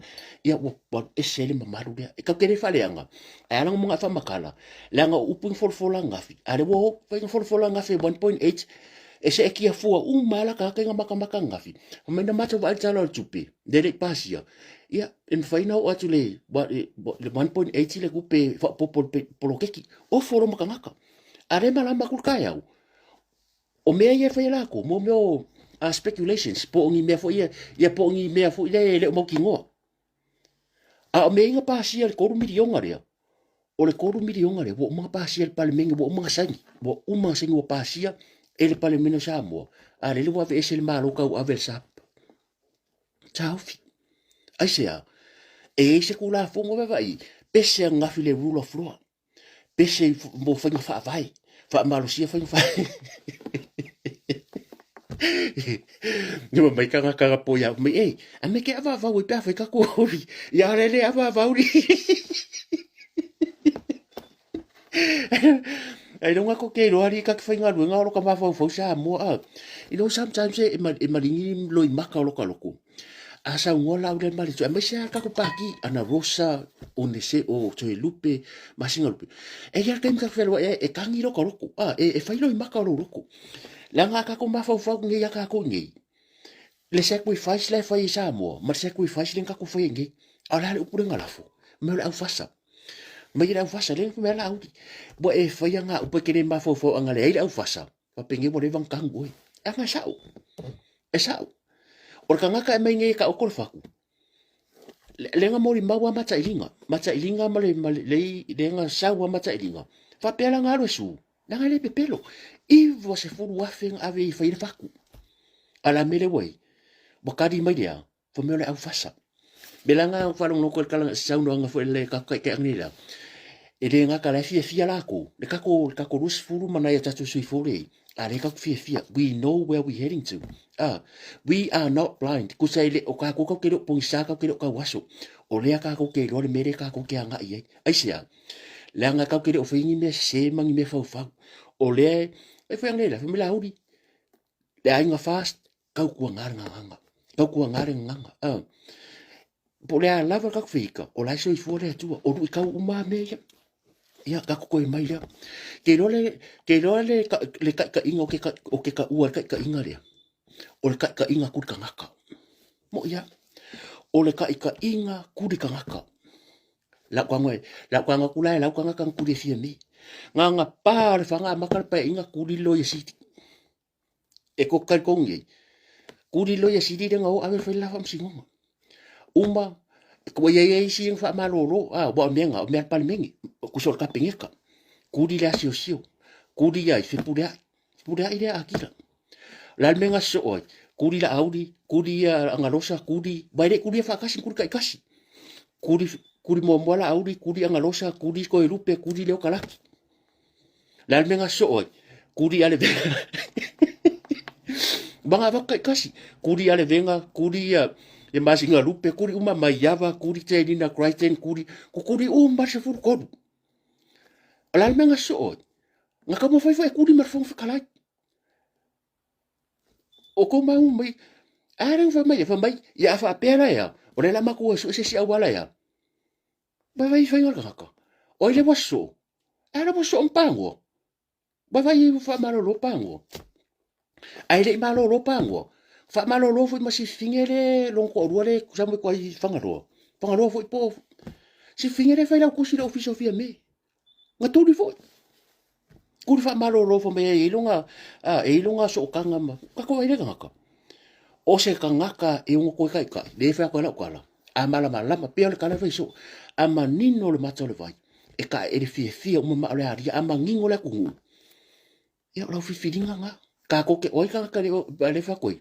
ia ua, ua ese le mamalu lea. E kau ke le whaleanga, ai alanga mo ngā whamakala, leanga o upu i folofola ngafi, a le ua o whai folofola ngafi 1.8, e se e kia fua, uma ala ka kai ngā makamaka ngafi. Mai na mātou vaai tala o le tupe, le le pasia. Ia, e mawhai na o atu le, le 1.8 le kupe whapopo le polokeki. O foro makangaka. A re malama ku kai au. O mea ia e whai lako, mo mea o speculations, po o ngi mea foi ia, ia po o ngi mea foi le le o mau kingoa. A o mea inga pasia le 3 milionga lea, o le 3 milionga lea, ua uma pasia le palemene, ua uma saini, ua uma saini ua pasia e le palemene o Samoa. A lele ua aveese le Malo tau ave le SAP. Taofi. Aisea, e i ai se Tulafono vaavaai, pese ananafi le rule of law. Pese mo faiga faavae, faamalosia faiga faavae. Ni mai tagata na po ia mai, ei, a me ke avaavau ai pe a fai tatou hori. Ia le le avaavau li. Ai longa ko ke roa li ka ke whainga luenga o loka mafaufau Samoa. Ah. You know, sometimes e, e maringi loi maka o loka loko. A sa ngoa lau le mali tu. Mai se ka ko paki ana rosa o nese o toe lupe masinga lupe. E ia taimi ka whenua e, e kangi loka loko. Ah, e, e whai loi maka o lou loko. Le anga ka ko mafaufau ngei a ka ko ngei. Le sacrifice le whai i Samoa, ma le sacrifice le ka ko whai ngei. A le ale upu le ngalafo. Me o le aufasa. Mai le aufasa le mea la auli. Ua e faia ngā upa ke le mafaufau anga le ai le aufasa. Wapenge ua le wangkangu oe. Anga sao. E sao. O le kangaka e mai nei ka oko le faku. Le nga mori maua matailiga. Matailiga ma le, ma le, le, le nga saua matailiga. Whapea la ngā su. Nanga le pepelo. 90,000 nga ave i whai le faku. Ala mele wai. Wakari mai lea. Fa mea o le aufasa. Me la nga whalongo ko le kalanga saunoanga foi le ka kai kai angi la. E le nga kala fia fia la ko. Le kako rus furu mana ia tatu sui fore. A le ka fia fia. We know where we heading to. Ah, we are not blind. Kusa ile o ka ko ka ke lo pongisa ka ke lo ka waso. O lea ka ko ke lo le mere ka ko ke anga i ai. Ai se a. Le anga ka ke le o whaingi mea se mangi mea fau fau. O lea e whai angi la, whai la huri. Le ainga fast, kau kua ngā nganga. Kau kua ngā nganga. Ah. Po le a lava ka fika, o lai soifua le atua, o lui kau uma me ia. Ia, ka koko e mai lea. Ke loa le, ke loa le, ka, le ka ka inga o ke ka, o ke ka ua le ka inga lea. O le ka ka inga kuri kangaka. Mo ia. O le ka ka inga kuri kangaka. La kwa ngoe, la kwa ngakula e lau kangaka kuri e fia mi. Ngā ngā pā le whanga makara pa inga kuri lo ia siti. E ko kai kongi. Kuri lo ia siri renga o ave whai la whamsingonga. Uma, ko ia ia isi ing wha malolo, a, wa o menga, o mea pale mengi, kuso o ka pengeka. Kuri le asio sio. Kuri ia i whipure ai. Whipure ai lea akira. La menga so oi. Kuri la auri, kuri ia angalosa, kuri, vai le kuri e whakasi, kuri kai kasi. Kuri, kuri mua la auri, kuri angalosa, kuri ko e rupe, kuri leo kalaki. Le menga so oi. Kuri ale venga. Banga waka kasi. Kuri ale venga, kuri ia e masinga lupe, kuri uma maiava, kuri te nina Crichton, kuri, kuri uma se furu koru. Le menga so oi. Nga ka mo whai whai kuri marfonga whakalai. O ko mau mai, a reng fa mai, fa mai, ia fa pera ia. O le la maku so se si awala ia. Vai vai fai ngaka ka. O ile waso. Ara waso mpango. Vai vai fa malolo pango. Ai le malolo pango. Fa malolo foi ma si fingere long ko rua le sa mo ko ai whangaroa. Whangaroa foi po. Si fingere fai lau kusi le office of me. Nga tuli foi. Kuri fa malolo fa me e ilonga a e ilonga so kanga ma. Ka ko ai le kangaka. O se kangaka e ungo koe kai kai. Le fa ko lau kala. A malama lama pia le kala fai so. A manino le mata o le vai. E ka e le fia fia uma ma o le aria. A mangingo le kungu. Ia o lau fifilinga ngā. Ka ko ke oi kangaka le o le fa koe.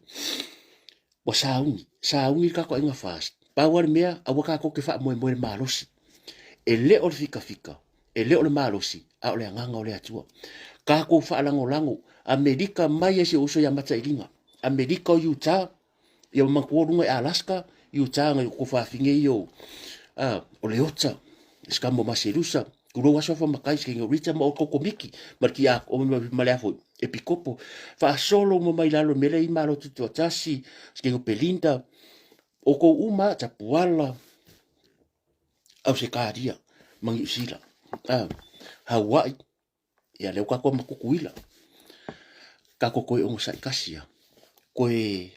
Wa saungi. Saungi ka ko inga fast. Pau le mea a waka ko ke fa moe moe le malosi. E le o le fika fika. E le o le malosi. A o le anganga o le atua. Ka ko wha lango lango. Amerika mai e se uso ia mata iringa. Amerika o Utah. Ia manku runga i Alaska. Utah ngai ko whawhinge i o. O le ota. Skamo maserusa. Kuro waso fa makai ske ngo rita ma o koko miki. Mar ki a o ma le afo epikopo. Fa solo mo mai lalo mele i malo tutu atasi. Ske ngo pelinda. O ko uma tapuala. Au se kāria. Mangi usila. Hawaii. Ia leo ka koa makukuila. Ka ko koe ongo sai kasia. Koe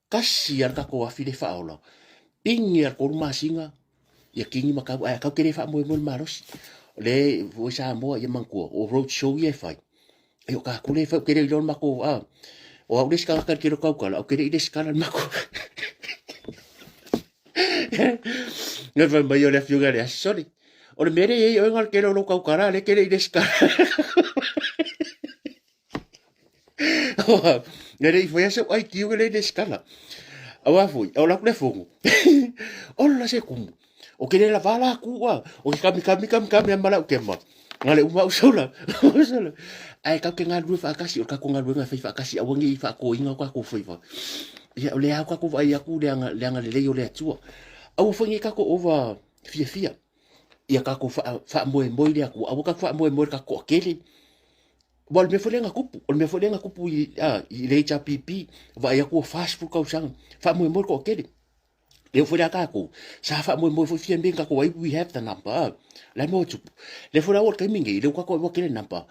kasi ar ka ko afi le whaola. Pingi ar koru masinga. Ia kingi makau. Ai kau kere wha moe moe malosi. Le voi sa moa ia mangkua. O road show ia e whai. E o ka kule whai kere i lon mako. O au le skala kare kere kau kala. O kere i le skala mako. Ngai whai mai o le awhiunga le asori. O le mere ei o ngal kere o lo kau kara le kere i le skala. Ngai le i whai asa ai kiu le le skala. Awa foi, o la kule fongo. O la se kumu. O kere la vala ku wa. O ke kami kami kami kami amala o kema. Ngale uma usola. Usola. Ai ka ke ngalue whaakasi o ka ko ngalue ngai whai whaakasi awangi i whaako inga ka ko whai wha. Ia o le au ka ko vai aku le anga le anga le lei o le atua. Au whangi ka ko ova fia fia. Ia ka ko wha wha moe moe le aku. Au ka wha moe moe ka ko kele. Wa le mea foi lenga kupu, o le mea foi lenga kupu i a i le HRPP, vai aku o fast food kau sang. Wha moe moe ko kele. Leo foi la kākou. Sa wha moe moe foi fia mea kākou ai, we have the number. La moe tupu. Le foi la o te mingi, leo kākou ai wakele number.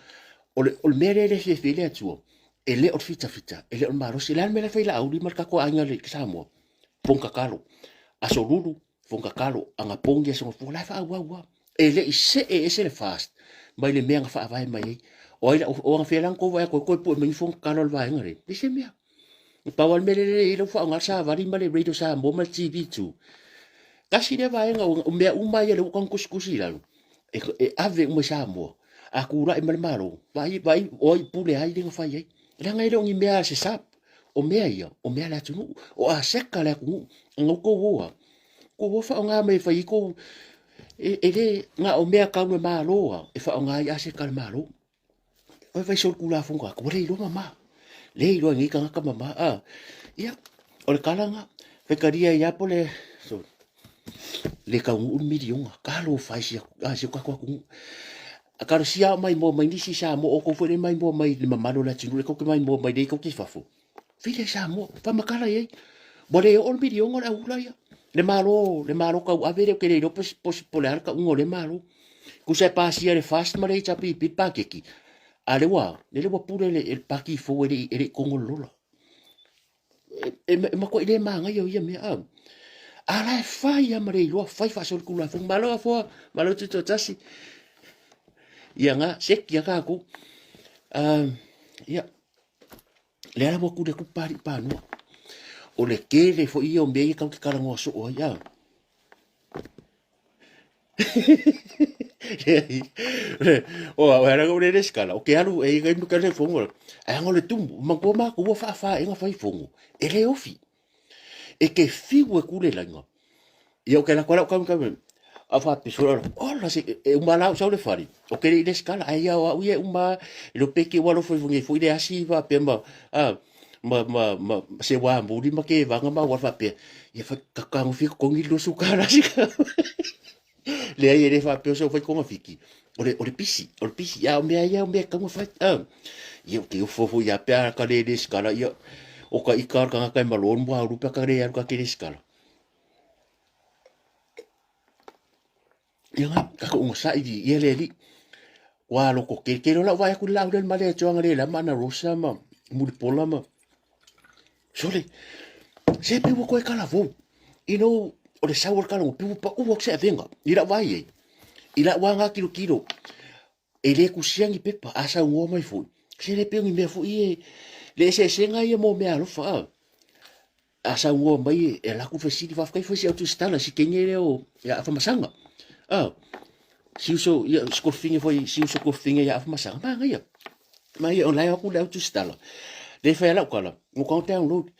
O le, o le mea le le fia fia le atua. E le o le fita fita, e le o le marosi. Le mea le whai la auri ma le kākou ainga le Samoa. Ponga kalo. Aso lulu, ponga kalo, anga pongi aso ngafua. La wha au au. E le i see ese le FAST mai le mea na faavae mai ai. O ai la, o anafea la na tou vaai atu ai toe pue mai ni fono tatalo a le vaega lea? Leai se mea. Na pau lava le mea lea e i ai lea ua faaaoga le savali ma le Radio Samoa ma le TV2. Tasi lea vaega o mea uma ia lea ua tau tusitusi i lalo, e, e ave uma i Samoa. A tulai mai le Malo, vaai, vaai o ai pule ai lea na fai ai. Leaga e le o ni mea a se SAP. O mea ia, o mea a le atunuu. O aseta a le atunuu. Na outou o a. Kou o faaaoga mai e fai ai kou e, e le na o mea tau le Malo a e faaaoga ai aseta a le Malo. Oi fai solitulafono tagata, ua le iloa mama. Le iloa e nei tagata mama. A, ia, o le tala lena. Faitalia ai lava po le, sorry, le taunuu le miliona. Talofa e si, a, si o tatou atunuu. A talosia ao maimoa mai nisi Samoa, o tou foi le maimoa mai le mamalu o le atunuu, le tou te maimoa mai nei tou te i fafo. Vili ai Samoa, faamatala i ai. Ua le oo le miliona o le auula ia. Le Malo, le Malo tauave lea ou te le iloa po, po le a le tauga o lea Malo. Tusa e pasia e le FAST ma le HRPP le paketi, a lea ua, lea ua pule le, le pati fou e le i, e le i togo le lola. E, e, e matuai le manaia o ia mea. A, a la e fai lava ma le iloa, fai faasolitulafono. Malo Afoa, malo Tutoatasi. Ia na, seki a tatou. Ia, lea la ua tuli atu Papalii Panua. O le tele foi ia o mea ia tatou te talanoa soo ai a. O au ala o le lesikala, o ke alu e i ka le fongo. Ai anga o le tumu, matua matou ua faafaega fai fongo. E le ofi. E ke fiu e kule lainga. Ia o ke lako lau kau kau. A fa piso la. Ola se e uma lau sau le fari. O ke le skala ai ia au ia uma lo peke wa lo foi ngi foi le asi va pe ma a ma ma ma se wa muri ma ke vanga ma wa fa pe. Ia fa ka ka fi ko ngi lo su kala si ka. Leai e le faapea o se fai kogafiki. O le, o le pisi, o le pisi. Ia, o mea ia, o mea kaua fai. Ah. Ia, o te ufo foi ia pea ka le le skala. Ia, o ka ika o le kangaka e malo mua uru pea ka le alu ka ke le skala. Ia nga, ka ko unga sa i ia le li. Wa loko ke ke lola wa aku la ule male choanga le la mana rosa ma mulipola ma. Sole, se pe ua koe kalavou. You know, o le sau o le kalago, pe ua pau atu se avega. I lau vaai ai, i lau lava tilotilo, e le kusia ni pepa, a saunoa mai foi, se le pei o ni mea foi e, le eseesega ia mo mea alofa a. A saunoa mai e alu atu fesili, faafetai foi si au tusitala, si teine lea o ia Afamasaga. A, si uso, ia, si kofine foi, si uso kofine ia Afamasaga, manaia. Mai o lai aku le au tusitala. Le fai lau kala, mo kau download.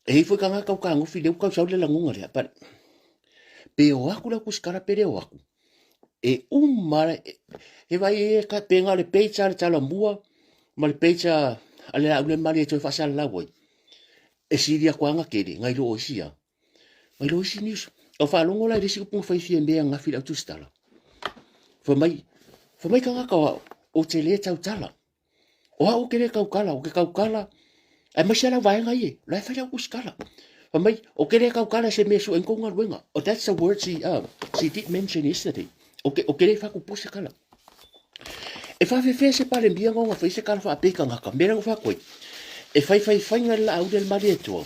E i foi kanga kau kangofi le kau sau le langonga lea. But pe o aku le kusikala pe le o aku. E uma he vai e ka pe nga le page a le tala mua ma le page a le au le mali e toe faasala lau ai. E sili aku anga kele ngai lo isi a. Mai lo isi news. O faalogo la i le isi upu na fai Fiamē ananafi i le au tusitala. Fai mai, fai mai tagata o au, ou te le tautala. O au ou te le tautala, ou te tautala, aemaise lava lau vaega ia, o la e fai lau tusitala. Fai mai, ou te le tautala i se mea e sue ai ni tou galuega. Oh, that's the word she, she did mention yesterday. Ou te, ou te le faatupu se tala. E faafefea se Palemia na ona fai se tala faapea i tagata? Mea lea na fai atu ai, e faifaifaiga le laauli a le Malietoa,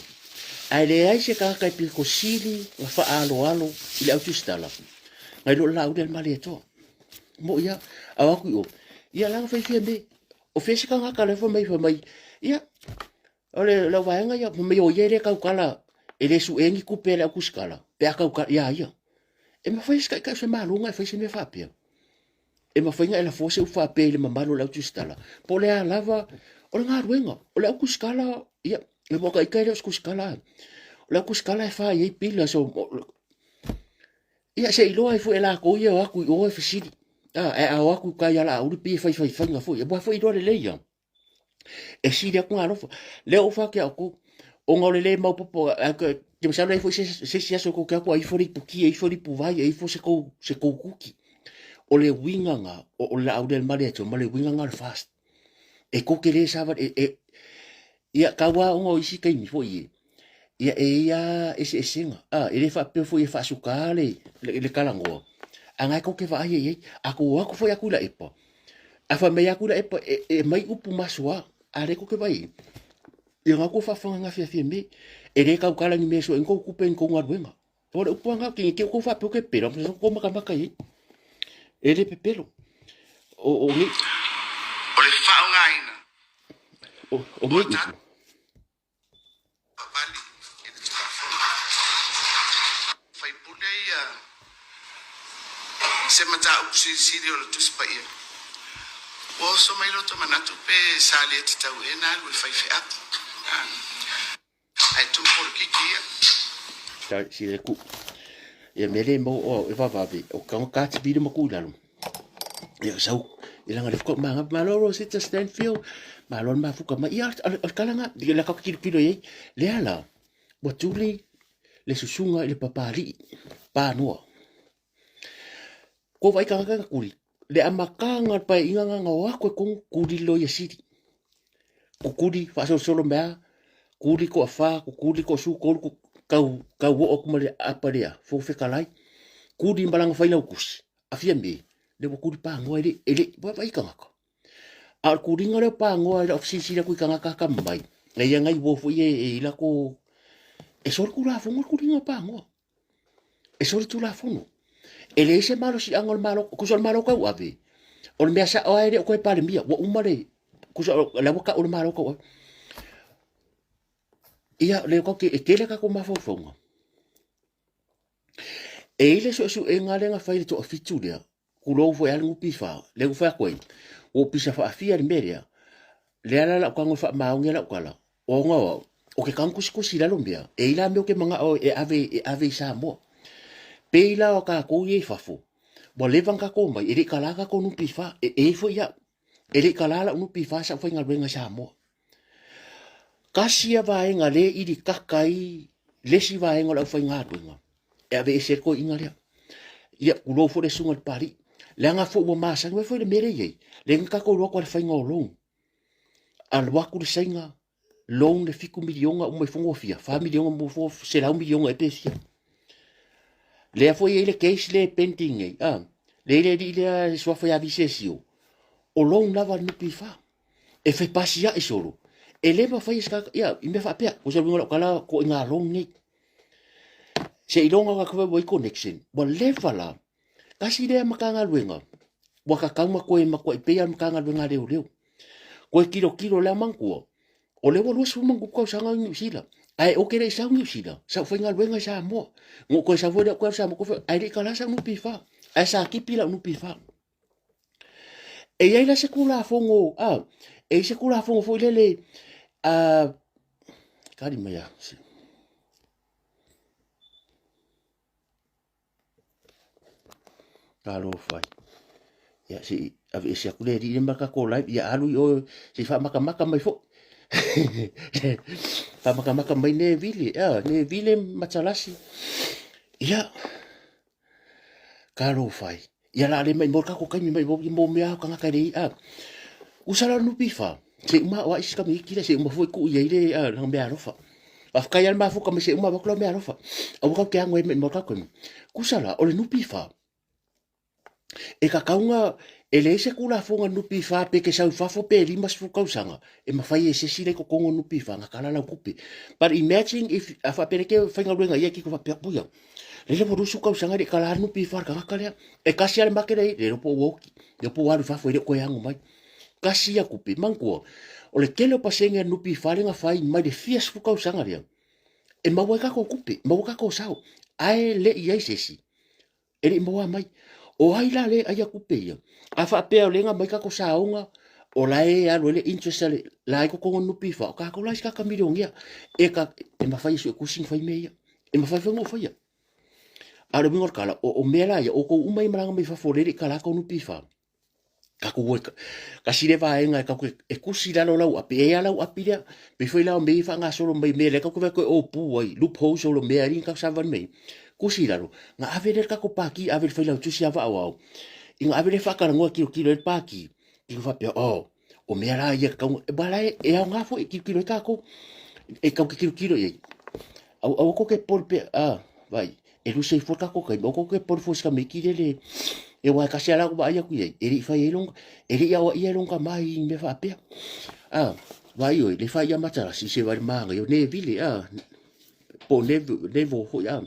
ae leai se tagata e pito sili na faaaloalo i le au tusitala nai lo le laauli a le Malietoa. Moʻi lava, a o atu i o, ia la na fai Fiame, o fea se tagata lea fai mai, fai mai, ia, o le lau vaega ia, fai mai o ia e le tautala, e le sue ni tupe a le au tusitala, pe a tautala ia ia. E mafai e se taitai o se Malo ona e fai se mea faapea? E mafai ona e lafoa se upu faapea i le mamalu o le au tusitala? Po o le a lava, o le galuega, o le au tusitala, ia, le mua ita e le o se tusitala. O le au tusitala e fai ai pila, so, ia, se i iloa ai foi e latou ia o atu i o e fesili. A, ae a o atu i uka ia Laauli, pei e faifaifaiga foi. Aua foi iloa lelei ia. E sili atu ngā alofa. Lea ua whāki a kou, ona o le le maopopo, a ke ke masalo e ifo i se se isi aso kou ke aku a ifo le ipu ki, e ifo le ipu vai, e ifo se kou se kou kuki. O le uiga ngā, o, o le laau lea le male atu, ma le uiga ngā o le fast. E kou ke le savali, e, e, ia kau a ona o isi taimi foi e, ia e ia eseesega, a, e le faapea foi e faasuka le, le, le talanoa. A ngai kou ke vaai ai ai, a kou o atu foi aku i la epa, A fai mai aku la epa e, e mai upu masoa, a le koke vai. Ia ngā kua whawhanga ngā whiawhia me, e le kau kala ni mea sua, en kou kupe en kou ngaruenga. O le upu anga, ki ke kou whapeo ke pera, msa kou makamaka i. E le pepelo. O, o nei. O le faaaogaina. O, o nei upu. Vali i le Tulafono. Faipule ia se mataupu silisili o le Tusi Paia. Ua oso mai lota manatu pe sa le tatau ea na alu e fai feau. Ae tuu polokiki ia. Tai si le ku. Ia me le mo o e vavave o ka ka ti bile maku lalo. Ia sau i langa le fuka manga malo Rosetta Stanfield malo ma fuka ma ia al kalanga di la ka kilo kilo ye le ala wa tuli le susunga i le papali pa noa. Ko vai ka ka kuli le amakanga pa inga nga wa ko kuli lo ya siri. Kukuli faasolosolo mea kuli ko afa kukuli ko su kolu ku kau kau o ku male apa lea fo fekalai kuli malanga faila ukusi afia me le wa kuli pangoa ele ele wa vai kangaka a o kulinga le pangoa ele ofisi la kui kangaka ka mai ngai ia ngai wo fo ie e ila ko e soli kula fongo kulinga pangoa e soli tulafono. E leai se malosiaga o le Malo, kusa o le Malo kau ave. O le mea sao ae le o koe Palemia, ua uma le, kusa o la ua kau le Malo kau ave. Ia, le kau ke, e tele kako mafaufauga. E i le suesuega lea na fai le toafitu lea, kulou foi a le NPF, lea ua fai atu ai, ua ou pisa faafia i le mea lea, lea la lau tago e faamaoni lau tala, ona o au, o ke tago tusitusi i lalo mea, e i la mea ou te manao e ave, e ave i Samoa. Pei la o tatou ia i fafo, ua leva ona tatou omai, e le i kala tatou NPF, e, e i foi au, e le i kala lau NPF sa ou faigaluega i Samoa. Tasi ia vaega le ili kaka ai le isi vaega o le aufaigaluega e aveese ai le toeaina lea. Ia, tulou foi le susuga i le Papalii. Leaga foi ua masani mai foi le mea lea e i ai, lea na tatou iloa atu ai le faiga o loan. Alu atu le Saina, loan le $7 miliona uma ifo ua fia, $4 miliona uma ifo $100 miliona ea pe fia. Lea foi e i ai le case lea e pending nei, a, lea e i ai le alii lea e suafa ia Visesio, o loan lava a le NPF. E fepasiaʻi solo. E le mafai e se tagata, ia, i mea faapea, ko se uiga o lau tala, ko i ngā loan nei. Se iloga ka kawai ua i connection, ua leva la. Kasi lea Matagaluega, ua kakau ma koe matua i pei a le Matagaluega a Leoleo. Koe tilotilo lea manatua, o lea ua 20 ma tausaga i Niu Sila. Ae oke le i sau Niu Sila, sa ou faigaluega i Samoa. Na ou toe sau foi lea ou toe alu i Samoa, koe ae le i kala sau NPF. Ae sa kipi lau NPF. E i ai la se Tulafono, a, e i ai se Tulafono foi lele, a, kali mai a, se. Talofa e. Ia, se i aveese atu le alii lea ma le tatou live, ia alu i o, se i faamatamata mai foi. Faamatamata mai Nevile, a, Nevile Matalasi. Ia, Talofa e. Ia la le mai mo le tatou taimi mai mo mo mea o tagata e le a. Usa la nupi fa. Se uma o ai se kamiki le se uma foi ku i le a la mea alofa. Faafetai lava le mafuta mai se uma avatu lau mea alofa. Aua kau te ago e mai mo le tatou taimi. Kusa la o le nupi fa. E kakaunga e leai se kulafoga nupi fa pe ke sau fafo pe 50 tausaga e mafai e se isi le totogo nupi fa nga kala lau kupe. But imagine if a faapea ke faigaluega ia ki ko faapea puia. Lele ua 20 tausaga e le i kala anu NPF le tagata lea. E kasi lava le make lea i le iloa po ua oti, le iloa po ua alu i fafo e le o toe ano mai. Kasi ia tupe, manatua, o le tele o pasene a le NPF lea na fai mai le fia sefulu tausaga lea, e maua ai tatou tupe, maua ai tatou sao, ae le i ai se isi e le i maua mai. O ai la lea e aia tupe ia? A faapea o lea na aumai tatou saoga, o la e alu ai le interest a le la e totogi o le NPF, o tatou la isi tagata milionea. E, ka, e mafai e Suetusi ona fai mea ia. E mafai foi ona ou faia. A o le uiga o le tala, o, o mea la ia, outou uma ia malaga mai fafo o lea e le i kala tou NPF, tatou o e, tasi lea vaega e tatou e tusi i lalo lau api, e i ai lava lau api lea, pei foi la o mea ia e faagasolo mai mea lea tatou te vaai atu e opu ai, loopholes o le mea e alii na tatou savavali mai ai, tusi i lalo, na ave lea i le tatou Pati, ave i le Failautusi a Vaa o Ao, ina ave lea faatalanoa e tilotilo ai le Pati, tilo faapea, oh, o mea la ia tatau, aua la e aoga foi e tilotilo ai tatou, e tatou te tilotilo i ai. Aua kou te popole pea, a, vai, e luse ifo le tatou taimi, aua kou te popole fua i se tamaiti lele, e aua e tasi lava la ou vaai atu i ai, e le i fai ai lona, e le i aoaia e lona tama i mea faapea. A, vaai oe, le fai ia matalasi se vai le manaia o Nevile, a, po o Nevo foi, a.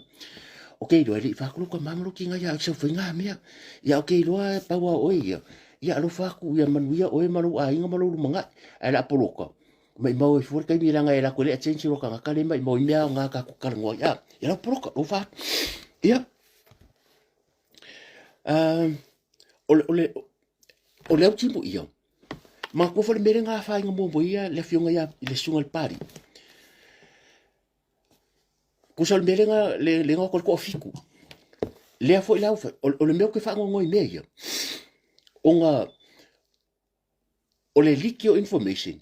O ke iloa e le i faaku lou tama ma lou tiga ia sau faiga mea. Ia o ke iloa e pau a oe ia. Ia alofa atu ia manuia oe ma lou aiga ma lou lumanai. Ae la poloka. Maimau ai fua le taimi leaga e lako le attention o tagata le maimau i mea aoga tatou talanoa ai. Ah, ia lau poloka, lou fa. Ia. O le, o le, o le autimo ia, matua foi le mea lea na afaina muamua ia le afioga ia le susuga i le Papalii. Tusa o le mea lea na, le, le na o atu ai le toafitu. Lea foi la, o le mea ou te faanoanoa i mea ia, ona o le leak o information,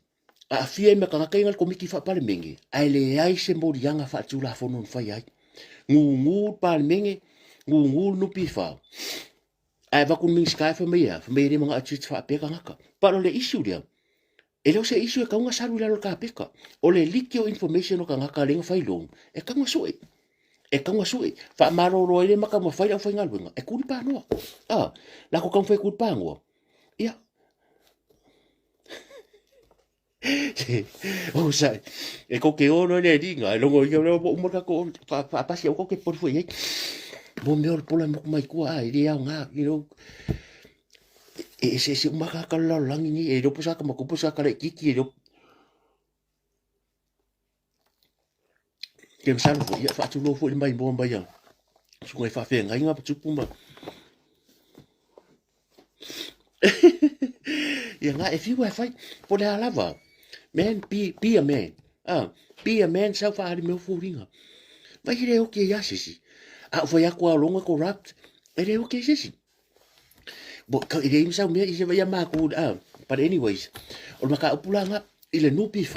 aafia ai ma tagata ia na le Komiti Faa-Palemene, ae leai se moliaga faaletulafono na faia ai. Gugu le Palemene, gugu le NPF, ae avatu le Minisita e fai mai e a? Fai mai e le manao e treat faapea tagata. But o le issue lea, e le o se issue e tatau ona salu i lalo o le kapeta. O le leak o information o tagata lea na fai loan, e tatau ona sue. E tatau ona sue. Faamalolo ai le ma taumafai le aufaigaluega e tu le panoa. Ah, latou taumafai e tu le panoa. Ia. O sa, e ko ke ono le ringa, e longo ia leo mo uma ka ko faapasi au ko ke pori foi ai. Mo mea o le pola mo mai kua ai le au ngā, you know. E se se uma ka ka lalolagi nei, e lopo sa ka makupo sa ka le kiki, e lopo. Ke masalo foi, ia faatulou foi le maimoa mai a susuga i faafeagaiga ma tupu ma ia ngā e fiu e fai po le a lava man be, be a man ah, be a man sau whaari me fōringa vai e le oki e ia sisi a o whai aku a longa corrupt e le oki e sisi Bo, ka i le sau mea i se vai a mākou ah, but anyways o le mataupu la nga i le NPF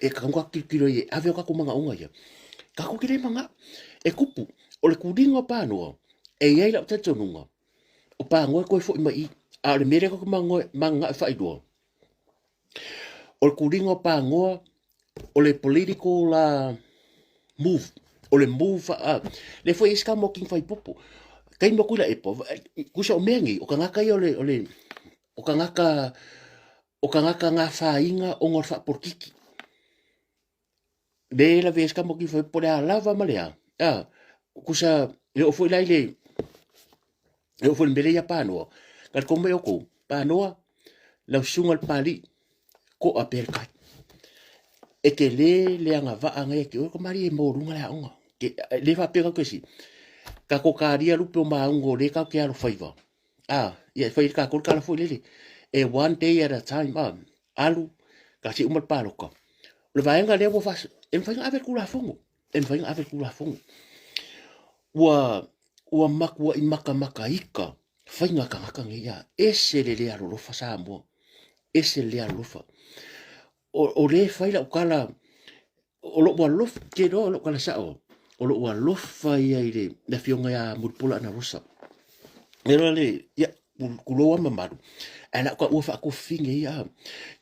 e ka ka kilokilo i e ave o ka manaoga ia. Kākou ke le manaʻo e kupu o le kūliga o Pānoa e i ai lau talitonuga o Pānoa e toe foʻi mai i a o le mea lea kākou manaʻo e faailoa o le kūliga o Pānoa o le political move, o le move lea foi e isi ka moking faipopo. Taimi aku i la epo, kusa o mea nei, o kangaka ia o le, o le, o kangaka, o kangaka ngā whāinga ona o le faapolokiki. Le la ve isi ka moking faipopo le a lava ma le a. Kusa, e oo foi la i le, e oo foi i le mea lea ia Pānoa. Ka le tonu mai o kou, Pānoa, lau susuga i le Papalii, koa pea le kai. E te lē le agavaa ngai ia te oe, kamali'i e maualuga le aoga. Ke, le faapea kau kesi, kako kalia lupe o maunga o lē kau ke alofaiva. Ah, ia e fai ai le kākou le tala foi lele, e one day at a time, ah, alu, ka se uma le paloka. O le vaega lea ua faas, e mafai ona ave le Tulafono, e mafai ona ave le Tulafono. Ua, ua matuai makamakaika faiga tagata nei ia, ese le le alolofa Samoa, ese le le alolofa. O, o lē fai lau tala, o lou alofa, ke iloa o lou tala sao, o lou alofa ia i le, le afioga ia Mulipola Anarosa. E iloa le, ia, kulou a mamalu, ae lau taua faatofofine ia.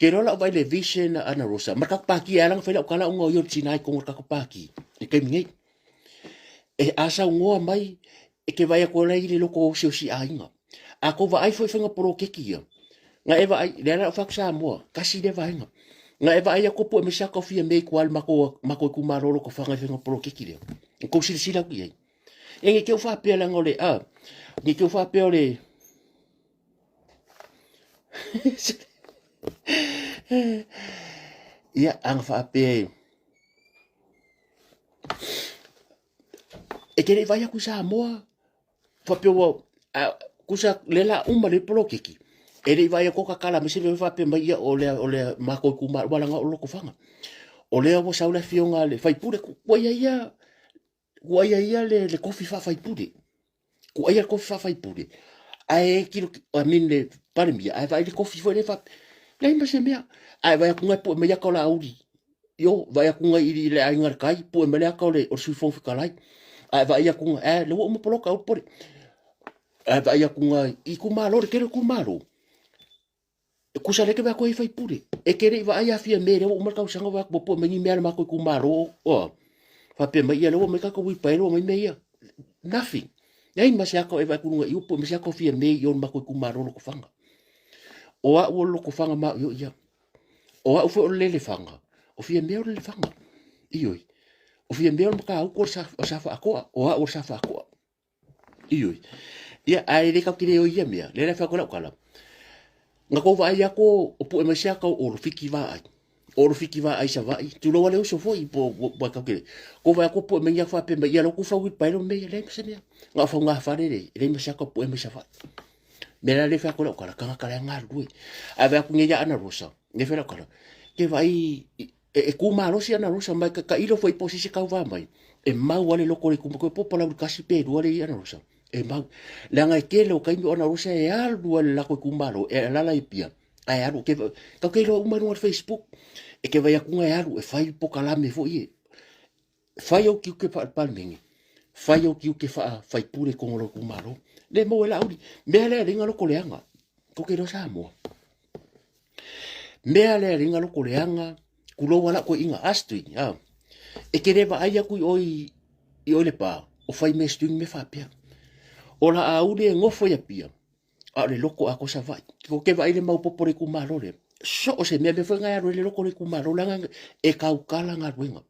Ke iloa lau vaai le vision a Anarosa, ma le tatou pāti, e ala ona fai lau tala ona o ia o le tina i totonu o le tatou pāti i le taimi nei. E a saunoa mai, e te vaai atu ai i le loko osiosi aiga. A kou vaai foi faiga poloketi ia, na e vaai, lea la o fatu Samoa, kasi lea vaega. Na e vaai atu pue mai sa fia mea i tua i le matou itumalo o Lotofaga i faiga poloketi lea. Na tou silasila atu i ai. E ne i te i faapea leaga o le, a, ne i te i faapea o le, ia, ana faapea e, E te le i vaai atu i Samoa, faapea ua, a, kusa le la uma le poloketi, e le i vaai atu o tatala mai se mea faapea mai ia o le, o le matou itumalo, ua laga o Lotofaga. O lea ua sau le afioga a le faipule, ua ia ia, ua ia ia le, le kofi faafaipule. Kuaia le kofi faafaipule, ae kilo, I mean le Palemia, ae vaai le kofi foi lea faapea, leai ma se mea. Ae vaai atu nai pue mai aka o Laauli, io, vaai atu nai i le aiga le kai, pue mai le aka o le, o le Sui Fofoga Fetalai. Ae vaai atu nai, ae lea ua uma poloka, aua popole. Ae vaai atu nai i itumalo, le tele o itumalo, E kusa lea ke vaai atu ai faipule. E te le i vaai a Fiame lea ua uma le tausaga vaai atu ua pue mai ni mea a le matou itumalo oa. Faapea mai ia lea ua aumai tatou uipaelo ua aumai mea ia. Nothing. Leai ma se aka o e vaai atu i luga i o pue mai se aka o Fiame i o le matou itumalo o Lotofaga. O au o le Lotofaga ma au i o ia. O au foi o le Lelefaga. O Fiame o le Lelefaga. Ioe. O Fiame o le Matautu o le Safaatoa. O au o le Safaatoa. Ioi. Ia, ae le tatou te le oi ia mea, lea la e fai atu ai lau tala, na tou vaai atu o pue mai se ata o Olo Fiti vaai. O Olo Fiti vaai Savaii, tulou a le uso foi po ua tatou te tou vaai atu o pue mai ni ata faapea mai, ia la ua tou fau uilipaelo mea ia, leai ma se mea. Na o faugafale le, e leai ma se ata o pue mai Savaii. Mea la lea e fai atu ai lau tala, tagata la e galulue. Ae vaai atu nei ia Ana Rosa, lea e fai lau tala, ke vaai e kū malosi ana rosa mai ka tailo foi po o se isi tauva mai e mau lava le loko o le itumalo po o Palauli 1 pe 2 lea e i ai ana rosa e mau leaga e tele o taimi o ana rosa e alu lava i le latou itumalo e alala i Apia ae alu ke tatou te iloa uma i luga o le facebook e te vaai atu e alu e fai polokalame foi e fai ou tiute faa-Palemene fai ou tiute faa-faipule i totonu o lou itumalo le maua e Laauli mea lea e leai na loko leaga tou te iloa Samoa Mea lea le loko leaga, kulou ala koe inga astui, a. E ke le vaai aku i oi, i oi le pā, o fai me stui me whapea. O la a uli e ngofo ia pia, a o le loko a ko sa vai. Ko ke vai le mau popo le kumalo le. So o se mea me fai ngai le loko le kumalo langa e kaukala ngā ruenga.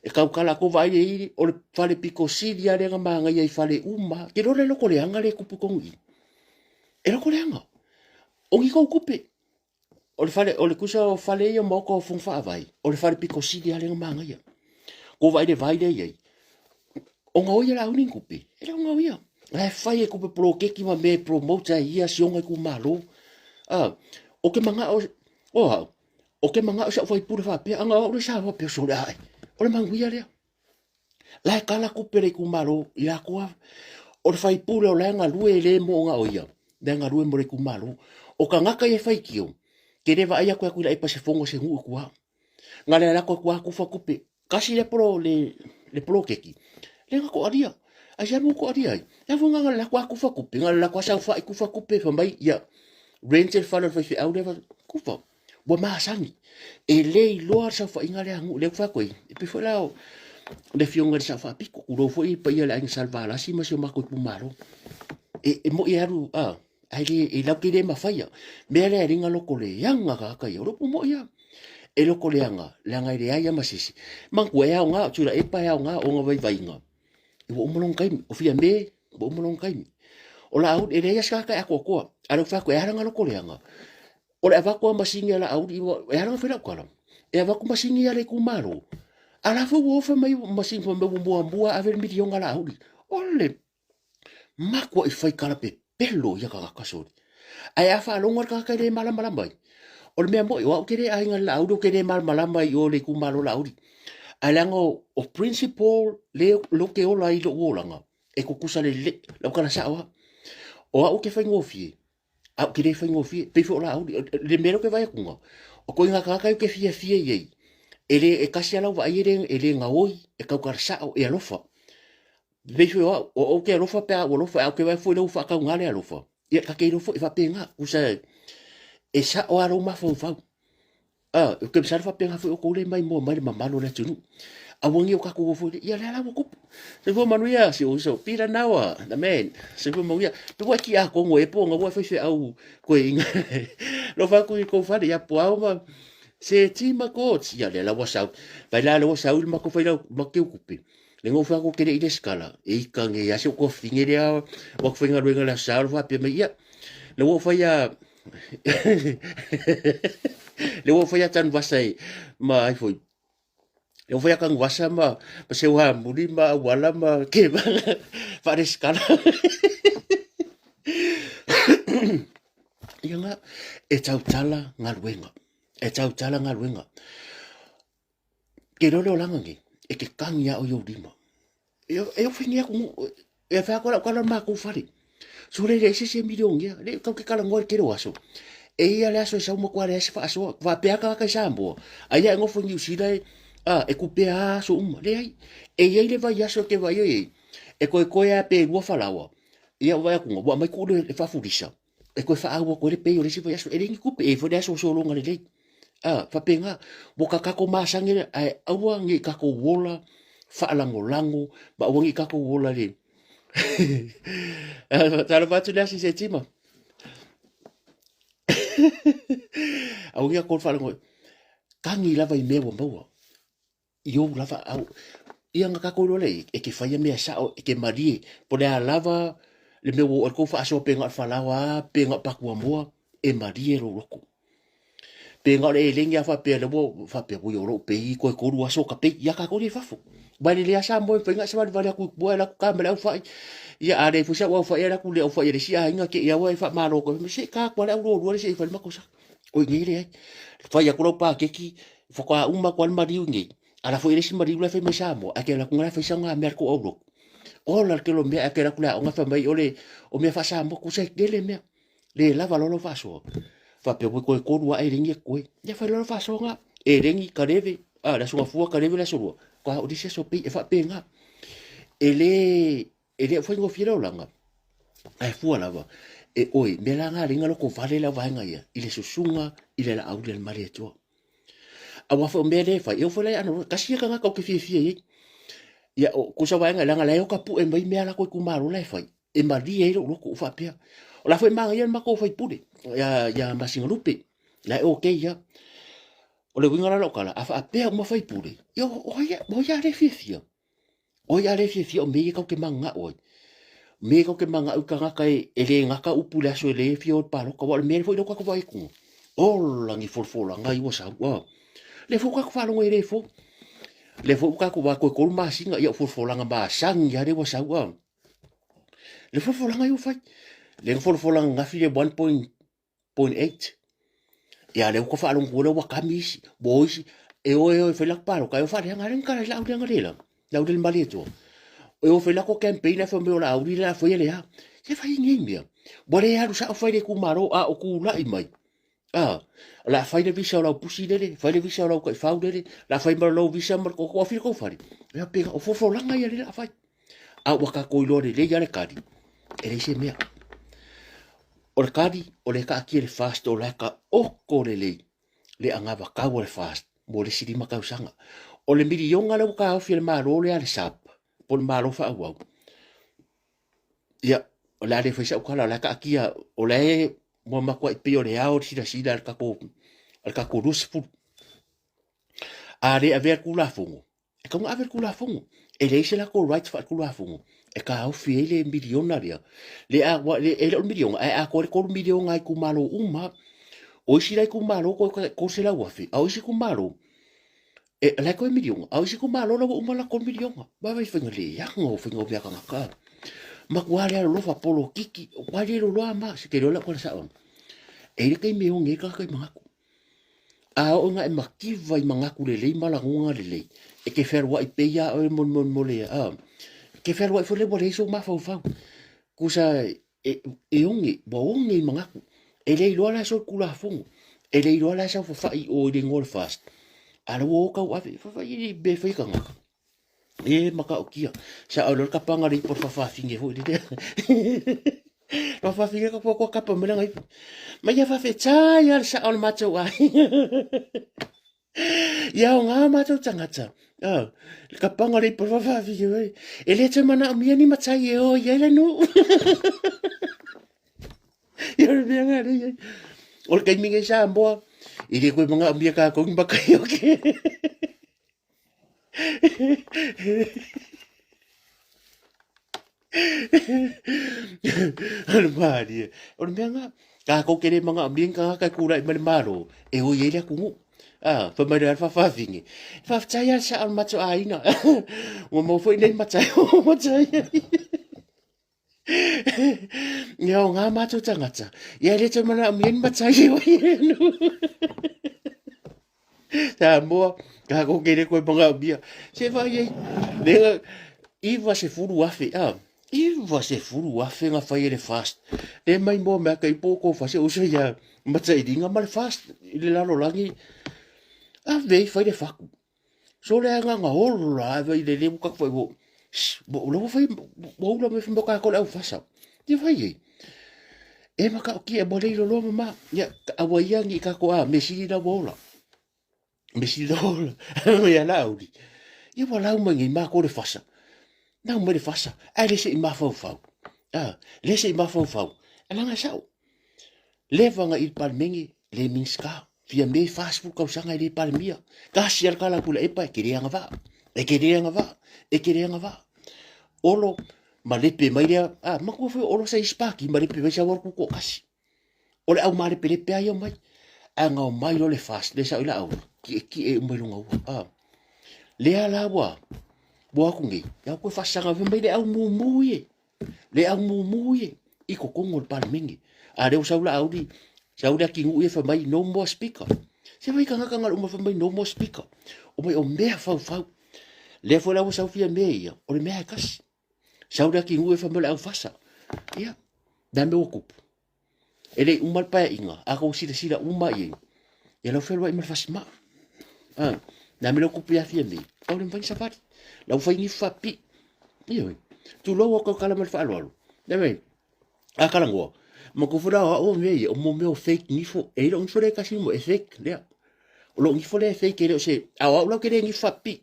E kaukala ko vai e i o le fale piko sili a lenga maangai ai fale uma. Ke lo le loko leanga le kupu kongi. E loko leanga. O ni kou kupe. O le fale, o le kusa o fale ia maoka o Fono Faavae, o le fale piko sili a lenga manaia. Ko vaai le vai lea i ai. O nga oia la uni kupe. E le o nga oia. La e fai e kupe poloketi ma me promote ai ia si onga i ku malo. Ah, o ke manga o, o hau. O ke manga o sa ufai pule whapea, anga o le sa whapea sore ae. O le manguia lea. La e kala kupe le itumalo i la koa. O le faipule o la e galue e le mo nga o ia. Le galue mo le itumalo. O kangaka ia e faitio, ke le vaai aku aku i la epa se fongo se nuu i kua. Nga le alako aku a kufa kupe. Kasi le polo le, le poloketi. Le nga ko alia. Ai se mo ko alia ai. Ya fu nga le lako a kufa kupe. Nga le lako a sau fai kufa kupe. Fa mai ia. Rent el fale o le faifeau le kufa. Ua masani. E le iloa le saofaiga lea a nuu lea ua fai atu ai. E pei foi la o le afioga i le Sao Faapito, tulou foi le paia o le aiga Salevalasi ma si o matou itumalo. E, e moi e alu, a, ae le, e latou te le mafaia. Mea lea e leai na loko leaga tagata ia, o le upu moi lava. E loko leaga, leaga e leai lava ma se isi. Manatua e aoga, o Tuilaepa e aoga ona vaivaiga. Ua uma lona taimi, o Fiame, ua uma lona taimi. O Laauli, e leai lava se tagata e atoatoa. A o lea ua fai atu, e ala ona loko leaga, O le avatu a masini a Laauli, e ala ona fai lau tala, e avatu masini a le itumalo, a la foi ua ofa mai masini fai mai ua muamua ave le miliona a Laauli. O le matuai fai tala pepelo ia tagata soli. Ae a faalogo le tagata e le malamalama ai. O le mea moi, o au te le aiga le Laauli, ou te le malamalama i o le itumalo Laauli. Ae leaga o principle le lo ke ola ai lou olaga, e tutusa lelei, lau tala sao lava. O au ou te faigofie, A ou te le faigofie, pei foi o Laauli, le mea lea ou te vaai atu na, o koe ngā tagata ou te fiafia i ai, e le, e kasi a lau vaai e le, e le gaoi, e tautala sao, e alofa. Pei foi o au, o au te alofa pe a ou alofa, a ou te vaai foi lea ua faatauga le alofa, ia ta te iloa foi, e faapena, tusa e sao lava lou mafaufau. Ah, ou te masalo faapena foi outou lea e maimoa mai le mamalu o le atunuu. Aua nei o tatou o foi lea, ia lea la ua tupu. Soifua manuia si ou uso, Peter Nawa, the man. Soifua manuia. Pe ua ki a kongo e po nga ua fai feau koe inga. Lofa atu i kou fale ia puao ma se tima coach. Ia lea la ua sau. Pai la ua sau le mako fai lau makeu kupe. Le ngau fai ko kere i le skala. E ika nge ia se ko finge lea wa fai ngaluenga la sau fa pe mai ia. Le ua fai ia Le ua fai atan vasa e ma ai foi. Le ua fai atan vasa ma ma seu ha muri ma auala ma ke ma wharesikala. Ia nga, e tautala ngaluenga. E tautala ngaluenga. Ke rore o langa nei, e ke kangi a o i ou lima. E, e owhengi aku, e whea koe lau kala mākou whare. So le le se se miliongia, le kau ke kala ngoa ke ro aso. E ia le aso e sau makoa le ase whaasoa, whapea ka kai Samoa. Aia e ngofo New Zealand e, a, e kupea a aso uma. Le ai, e ia i le vai aso ke vai e, e koe koe a pe rua whalawa. Ia o vai aku ngā, wa mai ku le whafurisa. E koe whaaua koe le pei o le isi vai aso. E le ni kupe, e foi le aso o solonga lelei. A, faapena, ua ka kākou masani lea, ae aua ne i kākou ola faalagolago, ma aua ne i kākou ola le Talofa atu le asi se tima. Aua ne i kākou faalago. Kagi lava i mea ua maua. I ou lava au. Ia na tatou iloa lea e te faia mea sao, e te malie, po o le a lava le mea ua oo ai le tou faasoa pe na o le falaoa a pe na o patuamoa, e malie lou loto. Pe na o le eleni lava faapea lea ua faapea oi o lou pei toe 3 aso ta pei, ia tatou lea i fafo. Aua e lelei lava Samoa e mafai ona e savalivali atu i tua e alu atu ta ma le aufai, ia a leai foi sau aufai ae alu atu i le aufai a le isi aiga te i lava ua e faamalo atu ai, se i ta atu lava le au lua lea se i fai le matou saka. O i inei e leai. Fai atu lau paketi, faatoa uma atu lava le maliu i inei, Ala foi le isi maliu la e fai mai Samoa, ae te alu atu la e fai saga mea a le tou aulotu. Ola le tele o mea, ae te alu atu i le aoga fai mai ole o mea faa-Samoa, tusa e tele mea. Le lava loa lau faasoa. Faapea ua toe 3 lava elegi e totoe. Ia fai loa lau faasoa na. Elegi, kaleve, a, le Aso Gafua, kaleve le Aso Lua. Faatoa oo i le isi aso pei e faapena. E le, e le o faigofie le olaga, ae fua lava e oe, mea la na alai na lotovale le au vaega ia i le susuga i le Laauli a le Malietoa. Aua foi o mea lea e fai, e oo foi la ia Anaroa, tasi ia tagata ou te fiafia i ai. Ia, o kusa vaega, leaga la e oka pue mai mea a latou itumalo la e fai, e malie ai lou loto, ua faapea. O la foi e manaia le matou faipule, ia Masinalupe, la e okay ia. O le uiga la o lau tala, a faapea uma faipule, ia o ai a le fiafia? O ai a le fiafia o mea ia tatou te mananao ai? O mea ia tatou te mananao i tagata e le gata upu i le aso e le fia o i le palota. Aua o le mea foi lea ua tatou vaai atu, ola ni folafolaga ia ua sau. A. Lea foi ua tatou faalogo e le fou. Lea foi ua tatou vaai toe 3 masina, ia o folafolaga masani lava lea ua sau. A. Le folafolaga ia ua fai. Lea na folafola ananafi le 1.8. Ia lea ua faalogo lea ua kami isi, ua o isi, e o e o e fai latou palota, e o faaleaga ai le tala i Laauli analeila, Laauli le Malietoa. E o fai latou campaign ae fai mai o Laauli le a faia le a. Se fai nei mea. Ua le alu sao fai le itumalo a o tulai mai. A, o le a fai le visa o lau pusi lele, fai le visa o lau taifau lele, o le a fai ma lou visa ma le ua fia tou fale. Ia pe o folafolaga ia lea o le a fai. A ua tatou iloa lelei lava le tali, e leai se mea. O le tali, o lea e taatia le FAST o la e taoto lelei le anavatau a le FAST mo le isi 5 tausaga. O le miliona lea ua taofi e le Malo lea a le SAP, po o le Malo faaauau, ia, o le a le fai sau tala, o la e taatia, o la e ua matuai pei o le ao le silasila a le tatou 20. A le avea le Tulafono, e tatau ona ave le Tulafono. E leai se latou right faale-Tulafono e taofi ai le miliona lea. Le a, le, e le o le miliona, ae atoa le 3 miliona a itumalo uma. O isi la itumalo toe 300,000, a o isi itumalo, e, la e toe miliona, a o isi itumalo la ua uma la 3 miliona. Vaai faiga leaga o faiga o mea tagata. Matua le alolofa polokiki, ua le loloa ma, se te iloa lau tala sao. E i ai le taimi e oge ai tagata i manatu. A oo ina e mativa i manatu lelei ma lagona lelei, e te fealuai pei ia oe molemole, a, e te fealuai foi lea ua leai sou mafaufau. Tusa e, e oge, ua oge i manatu. E le iloa la sau Tulafono, e le iloa la sau fafai i o i le igoa o le FAST. A o la ua o tauave, fafai i mea e fai e tagata. E matautia. Sa o le kapaga le ipo fafafine foi le. Fafafine ka ko kapa mai langa ipo. Mai ia fafetai a le sa o le matou ai. Ia o ngā matou tangata. Ah, le kapaga le ipo fafafine mai. E le te mana o mia ni matai e o ia le nu. Ia o le mea ngā le ia. O le taimi nei Samoa, i le koe manga o mia kākou ni makai o ke. O le mālie. O le mea ngā, kākou ke le manaomia ni tagata e kūlaʻi mai le Malo, e oi ai le atunuu. A, fai mai loa le faafafine, faafetai lava le sao o le matou aiga. Ua maua foi nei matai o matai ai. Ia o ngā mātou tangata. Ia e le toe manaomia ni matai e oi ai le atunuu. Samoa, ka ko kere koe manaomia. Se whai ei, le 90,000, a, 90,000 nga whai e le fast. Le mai moa mea kei pō kō whase uso ia matairinga ma le fast i le lalolangi. A vei whai le whaku. So le anga nga ola a vei le le wuka whai wo. Bo le whai bo ula me whai ka ko le au fasa. Te whai ei. E maka o ki e mo leilo loa ma. Ia aua ia ngi ka ko a me sili la wola. Me sili la wola. Ia la auli. Ia wa lau mai ngi ma ko le fasa. Nau mai le fasa. Ai le se i mafaufau. Ah, le se i mafaufau. Alanga sao. Le vanga i palmengi le minska. Fia me 40 kausaga e le palemia. Kasi al kala kula epa ke le anga va. E ke le agavaa, e ke le agavaa. Olo ma lepe mai lea, a, matua foi o Olo sa i Sparky ma lepe mai sau alu tutoatasi. O le au malepelepe a ia mai. Ae na omai loa le FAST, le sao i laau, tietie uma i luga ua. A, lea la ua, ua atu nei, ia koe faasaga fai mai le au mumu ie, le au mumu ie, i totonu o le Palemene. A lea ua sau Laauli, sau le atinuu ia fai mai, no more speaker. Se fai tagata na uma fai mai no more speaker. O mai o mea faufau. Lea foi la ua sau fia mea ia, o le mea e tasi. Sau le atinuu e fai mai o le aufasa. Ia, le a mea ua tupu? E le i uma le paeaiga, a tou silasila uma i ai, ia lau fealuai ma le fasimaa. A, le a mea lea ua tupu ia Fiamē? Tau le mafai ona savali. La ua fai nifu faapipii. Ioe. Tulou au tautala ma le faaaloalo. Le mea, a talanoa, matou foi la o au o mea ia, o mo mea o fake nifo. E i ai lou nifo lea e tasi mo e fake, lea. O lou nifo lea e fake e le o se, a o au la ou te le nifo faapipii.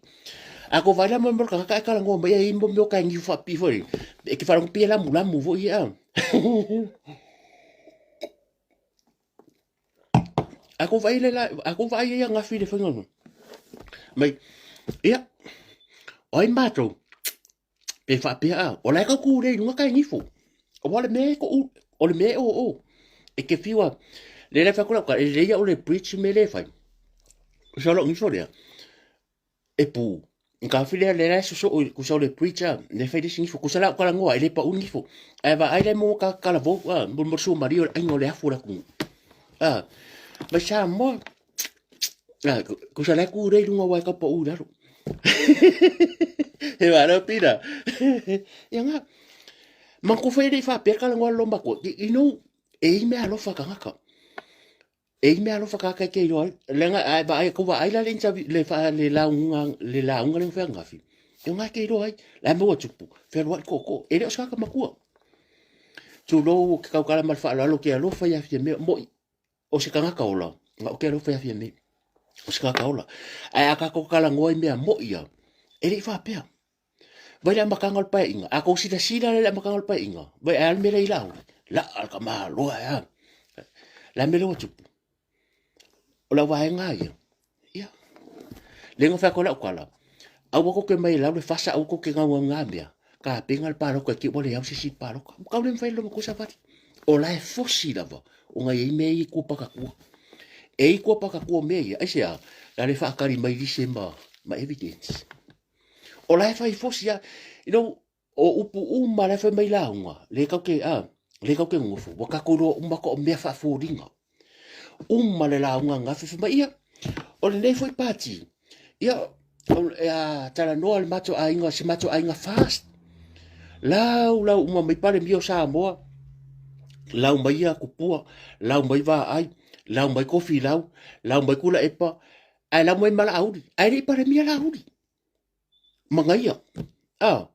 A tou vaai la mo le tagata ae talanoa mai e i ai mo mea o kai nifo faapipii foi lea, e te faalogo pei e lamulamu foi ia. A tou vaai le la, a tou vaai ai ananafi i le faiga mai. Ia, o ai matou, pe faapea a, o la e tau tu lea i luga kai nifo. Aua o le mea e toʻu, o le mea e oo. E te fiu a, lea la e fai atu lau tala, e lelei au le bridge mea lea e fai. Kusa o lou nifo lea, e pu. Ka fi lea lea e sosoo i kusa o le bridge a, lea fai le isi nifo. Kusa la o talanoa, e le pau le nifo. Ae vaai la e maua ka talavou a, mo le suamalie o le aiga o le afu o le atunuu. A, mai Samoa, a, kusa la e tu lea i luga aua e tau pau i lalo. He wā pina. Ia ngā. Manatua foi e le i faapea talanoa le lomatua. You know, e i mea alofa tagata. E i mea alofa tagata e te iloa ai. Leaga a e vaai, kou vaai la le interview, le wha, le lauga, le lauga le ngawhea ngafi. E ngā te iloa ai. La e maua tupu, whealuai koko. E le o se tagata matua. Tulou o ke kaukala ma le faaaloalo ke alofa ia Fiamē, mo'i, o se tagata ola, na o ke alofa ia Fiamē. O se tagata ola. Ae a tatou talanoa i mea mo'i ia, e le i faapea. Vai le amataga o le paeaiga, a tou silasila la i le amataga o le paeaiga, vai ae a le mea lea i Laauli, laa le tamaloa e a. Le a le mea lea ua tupu? O lau vaega ia, ia. Le na fai atu ai lau tala, aua tou te omai e lau le fasa, aua tou te gaugauga mea, tapena le palota i te i ua leai se isi palota. Ua tau le mafai e le matua savali. O la e fosi lava, ona e i ai mea ia i tua patatua. E i tua patatua mea ia, aisea, la le faatali mai lise ma, ma evidence. O la e fai fosi a, you know, o upu uma la e fai mai lauga, le kau ke, a, le kau ke nofo, ua tatou iloa uma ko o mea faafoliga. Uma le lauga gafe fai mai, ia, o lenei foi pati, ia, o, a, talanoa le matou aiga, se matou aiga fast. Lau, lau uma mai Palemia o Samoa, lau mai ia Tupua, lau mai Vaai, lau mai Tofilau, lau mai Tuilaepa, ae lau mai ma Laauli, ae le i Palemia Laauli. Manaia. A,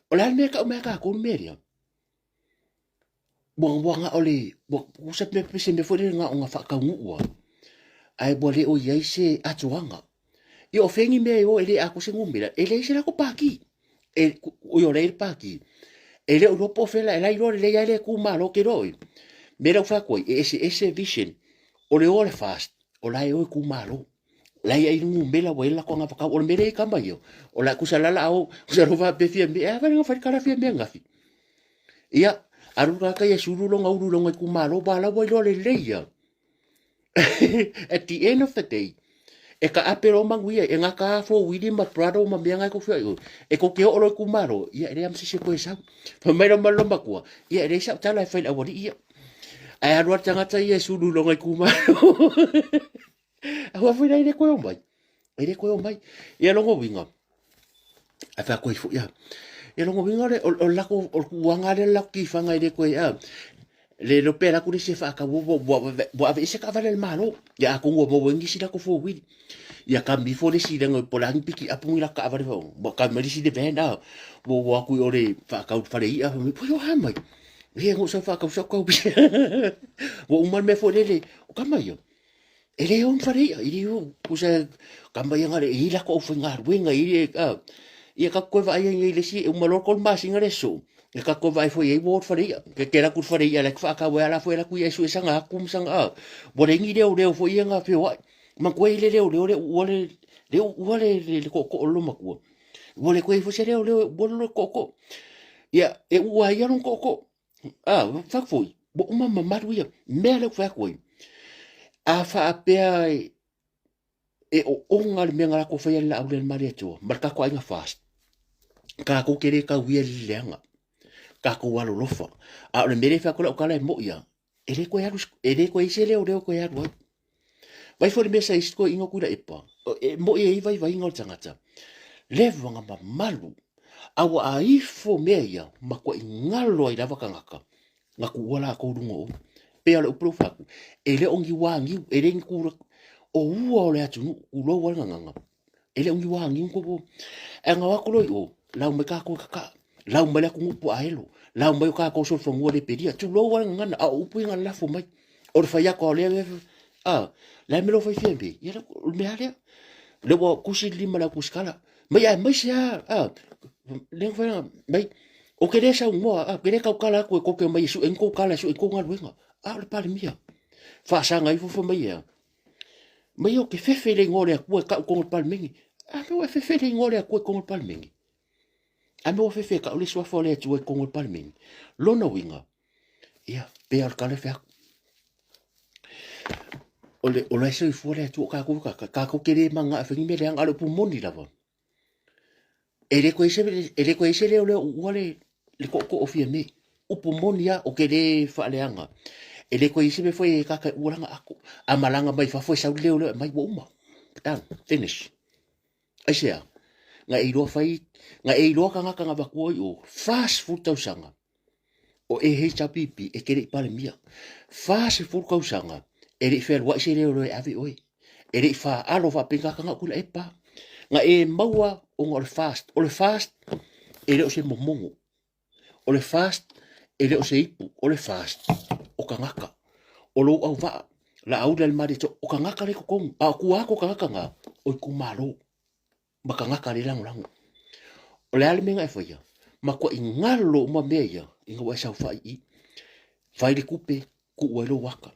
o le a le mea e tau mai a tatou le mea lea? Ua, ua na o le, ua, ua se mea, se mea foi lele na ona faataunuu lava, ae ua le o i ai se atoaga. Ia o fea ni mea e o e le atoa se numera, e leai se latou pati. E, oi o lea e i le pati. E le o iloa po o fea la, e la iloa lelei lava e le itumalo ke iloa oi. Mea lea ua fai atu ai, e eseese vision. O le o a le FAST, o la e o itumalo. La e i ai le numera ua i ai le latou anavatau. O le mea lea e i tama ia, o la kusa la la o, kusa lo faapea Fiamē, e a fai fai le tala Fiamē ananafi. Ia, alu le tagata ia sulu lona ulu i lona itumalo, ua la ua iloa lelei ia. At the end of the day, e taape loa manuia, e gata lava fowili ma Prado ma mea na e tou feoai oi. E tou te oo loa i itumalo, ia e leai lava ma se isi e toe sau. Fai mai la ma le loomatua, ia e leai sau tala e fai i le aualii ia. Ae alu lava le tagata ia e sulu i lona itumalo. Aua foi la e le toe omai. E le toe omai. Ia lona uiga, ae fai atu ai foi a. Ia lona uiga o le, o, o le latou, o le tuaga lea o le latou tifaga e le toe a. Le iloa pe alu atu le isi e faatau ua, ua, ua aveese taavale a le Malo. Ia atonu ua maua ai nisi latou fowili. Ia kami ifo le isi leaga po o le a ni pikiapu ni latou taavale foi, ua kami mai le isi le van a. Ua, ua o atu i o i le faatau i le fale i'a, fai mai, oi o a mai? Ia na ou sau e faatau sau tau. Ua uma le mea foi lele, o tama ia. E le o ni fale i'a, e le o, kusa tama ia ngale, e i latou aufaigaluega, e i, a, ia tatou toe vaai ai nei i le isi, e uma loa le 3 masina le aso, e tatou toe vaai foi i ai ua o le fale i'a. Ke ke alu atu i le fale i'a la e faatau ai a la foi e alu atu ia e sue saga atu ma saga, a, ua leai ni leoleo foi ia na feoai. Manatua e i ai le leoleo le uua le, le uua le, le, le tootoo o le loomatua. Ua le koe foi se leo leo ua lo koko. Ia e ua ia lon koko. Ah, fak foi. Ua uma mamalu ia. Mea le fai koe. A faapea e oonga le mea na lakou faia le laau lea ma le Atua ma le tatou aiga fast. Tatou te le tau ia i le leaga. Tatou alolofa. A o le mea lea e fai atu lau tala e moi lava, e le toe alu, e le toe i ai se leoleo e toe alu ai. Vai foi le mea sa i ai si toeaina o Tuilaepa, e moi e i ai vaivaiga o le tagata, leva ona mamalu, a ua aifo mea ia, matuai galo ai lava tagata na tuua latou i luga o ou. Pei lava o le upu lea ua fai atu, e le o ni uagiu, e le ni tulaga, o ua o le atunuu, tulou lava le gagana, e le o ni uagiu ni Ae na o atu loa i o, lau mai tatou e kakaa, lau mai le atunuu puaa elo, lau mai o tatou solofanua le pelia, tulou lava le gagana, a o upu ia na lalafo mai. O le fai atu o lea, a, le a le mea lea ua fai Fiame? Ia o le mea lava lea. O lea ua tusi le lima i le au tusitala. Mai aemaise lava, a, lea na fai mai, ou te le saunoa, a, ou te le tautala atu e tou te omai e sue ni tou tala e sue ni tou galuega. A o le Palemia. Faasaga ifo fai mai e a? Mai ou te fefe i le igoa o le Atua e tau i totonu o le Palemene. A mea ua e fefe i le igoa o le Atua i totonu o le Palemene? A mea ua fefe e tau le suafa o le Atua i totonu o le Palemene? Lona uiga, ia, pei lava o le tala e fai atu. O le, o la e soifua le Atua o tatou, tatou te le manana e fai ni mea leaga, a o le upu moni lava, E le toe e le toe se leo leo ua le le tootoo o Fiame. Upu moni a o ke le faaleaga. E le toe se mea foi e kaka ua langa ako. A malaga mai fafo e sau le leo leo e mai ua uma. Done. Finish. Aisea? Na e iloa fai, na e iloa tagata na avatua i o, 40 tausaga o AHRPP e te le i Palemia. 40 tausaga e le i fealuai se leo loa e ave oe. E le i faalo faapea tagata na o Tuilaepa. Na e maua ona o le fast. O le fast e le o se momono. O le fast e le o se ipu. O le fast o tagata. O lou auvaa, Laauli Almalietoa, o tagata la i totonu. A o tua atu o tagata na, o itumalo. ma tagata le lagolago. O le a le mea na e faia? Matuai galo uma mea ia ina ua e saofai i i. Fai le tupe, tuu ai lou aka.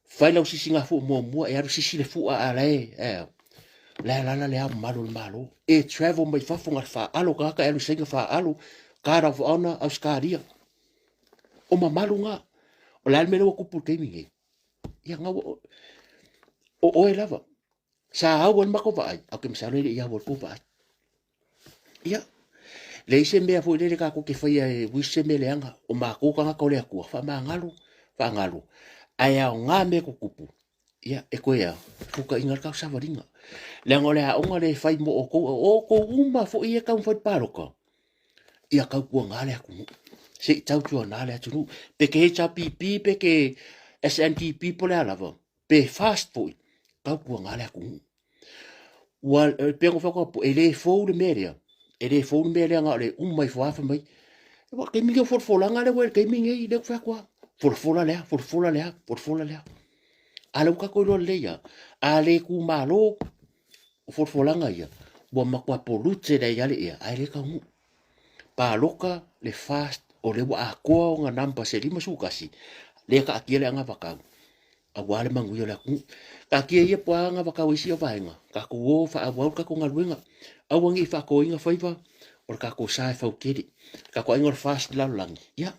Fai lau sisigafua muamua e alu sisi le fua a la e, e la e alala le ao mamalu o le Malo. E travel mai fafo na le faalo tagata e alu i Saina faalo, Guard of Honor, Ausetalia. O mamalu na. O le a le mea lea ua tupu i le taimi nei? Ia, na ua, o oe lava. Sa au ai le matou vaai, ae ou te masalo e le i au ai le tou vaai. Ia, leai se mea foi lele tatou te faia e uisi se mea leaga, o matou tagata o le Atua, faamagalo, faagalo, ae aoga mea tutupu, ia, e toe a, futaina le tatou savaliga. Leaga o le aoga lea e fai mo outou, o outou uma foi ia e taumafai i le palota, ia tautuana le atunuu. Se i tautuana le atunuu. Pe ke HRPP, pe ke SNDP po o le a lava, pe fast foi, tautuana le atunuu. Ua, e pei ona fai atu, e le fou le mea lea, e le fou le mea lea na o le uma ifo lava fai mai, ua taimi nei o folafolaga lea ua i le taimi nei, lea ua fai atu lava, folafola lea, folafola lea, folafola lea. A lea ua tatou iloa lelei lava, a le tumalo o folafolaga ia, ua matua polute lelei lava le ea, ae le taunuu. Palota le fast o lea ua atoa ona numbers e 51, lea e taatia le anavatau aua le manuia o le atunuu. Taatia ia po o a anavatau a isi vaega, tatou o faaauau le tatou galuega. Aua ne i faatoina faiva o le tatou sa e fautele. Le tatou aiga o le FAST i le lalolagi, ia,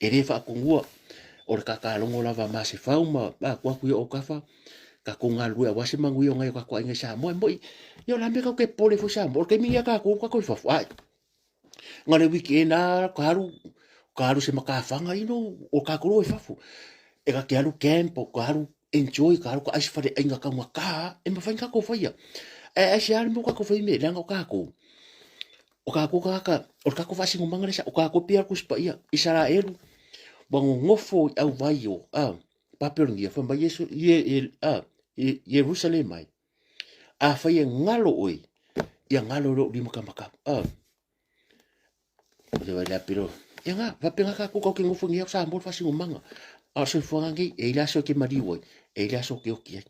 e le faatonua o le tatalogo lava a Masefau ma atu atu i ou autafa, tatou galulue aua se manuia o nai o tatou aiga i Samoa. E moni, ia o le a le mea tatou te popole ai fua i Samoa? O le taimi lenei a tatou, tatou i fafo, ai, Na o le weekend lava ka alu, ka alu i se matafaga, you know, o tatou loa i fafo. E ta te alu camp, o ka alu enjoy, ka alu ka ai se faleaiga taugata lava, e mafai ona tatou faia. Ae aisea le mea ua tatou fai ai mea, leaga o tatou, o tatou tagata, o le tatou faasinomaga lea sa, o tatou e pei lava o le Tusi Paia, Isaraelu ua nonofo i auvai o Papelonia, fai mai Iesu, Ierusalema e, Afai e galo oe, ia galo i lou limakamakau. O te wai lea piro. Ia ngā, whape ngā kākou kau ke ngofo ngi au Samoa le faasinomaga. A o le soifuaga nei, e i le aso e te maliu ai, e i le aso e te oki ai.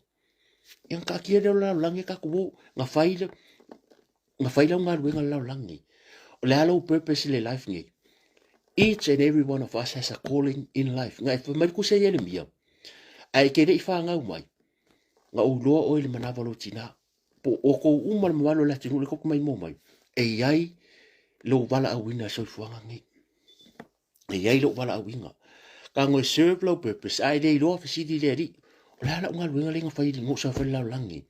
Ia na taatia lea o le lalolagi e tatou o, na fai le, na fai lau galuega i le lalolagi nei. O le a lou purpose i le life nei? Each and every one of us has a calling in life. Nga e fai mai le kusi a Ieremia, ae e te le i whāngau mai, na ou iloa oe i le manawa o lou tinā. Po o outou uma le mamalu o le atunuu le koko mai mo mai. E i ai lou valaauina i le soifuaga lenei. E i ai lou valaauina. Tago e serve lou purpose, a e le iloa fesili le Alii, o le a lau galuega lea na fai na ou sau ai i le lalolagi nei?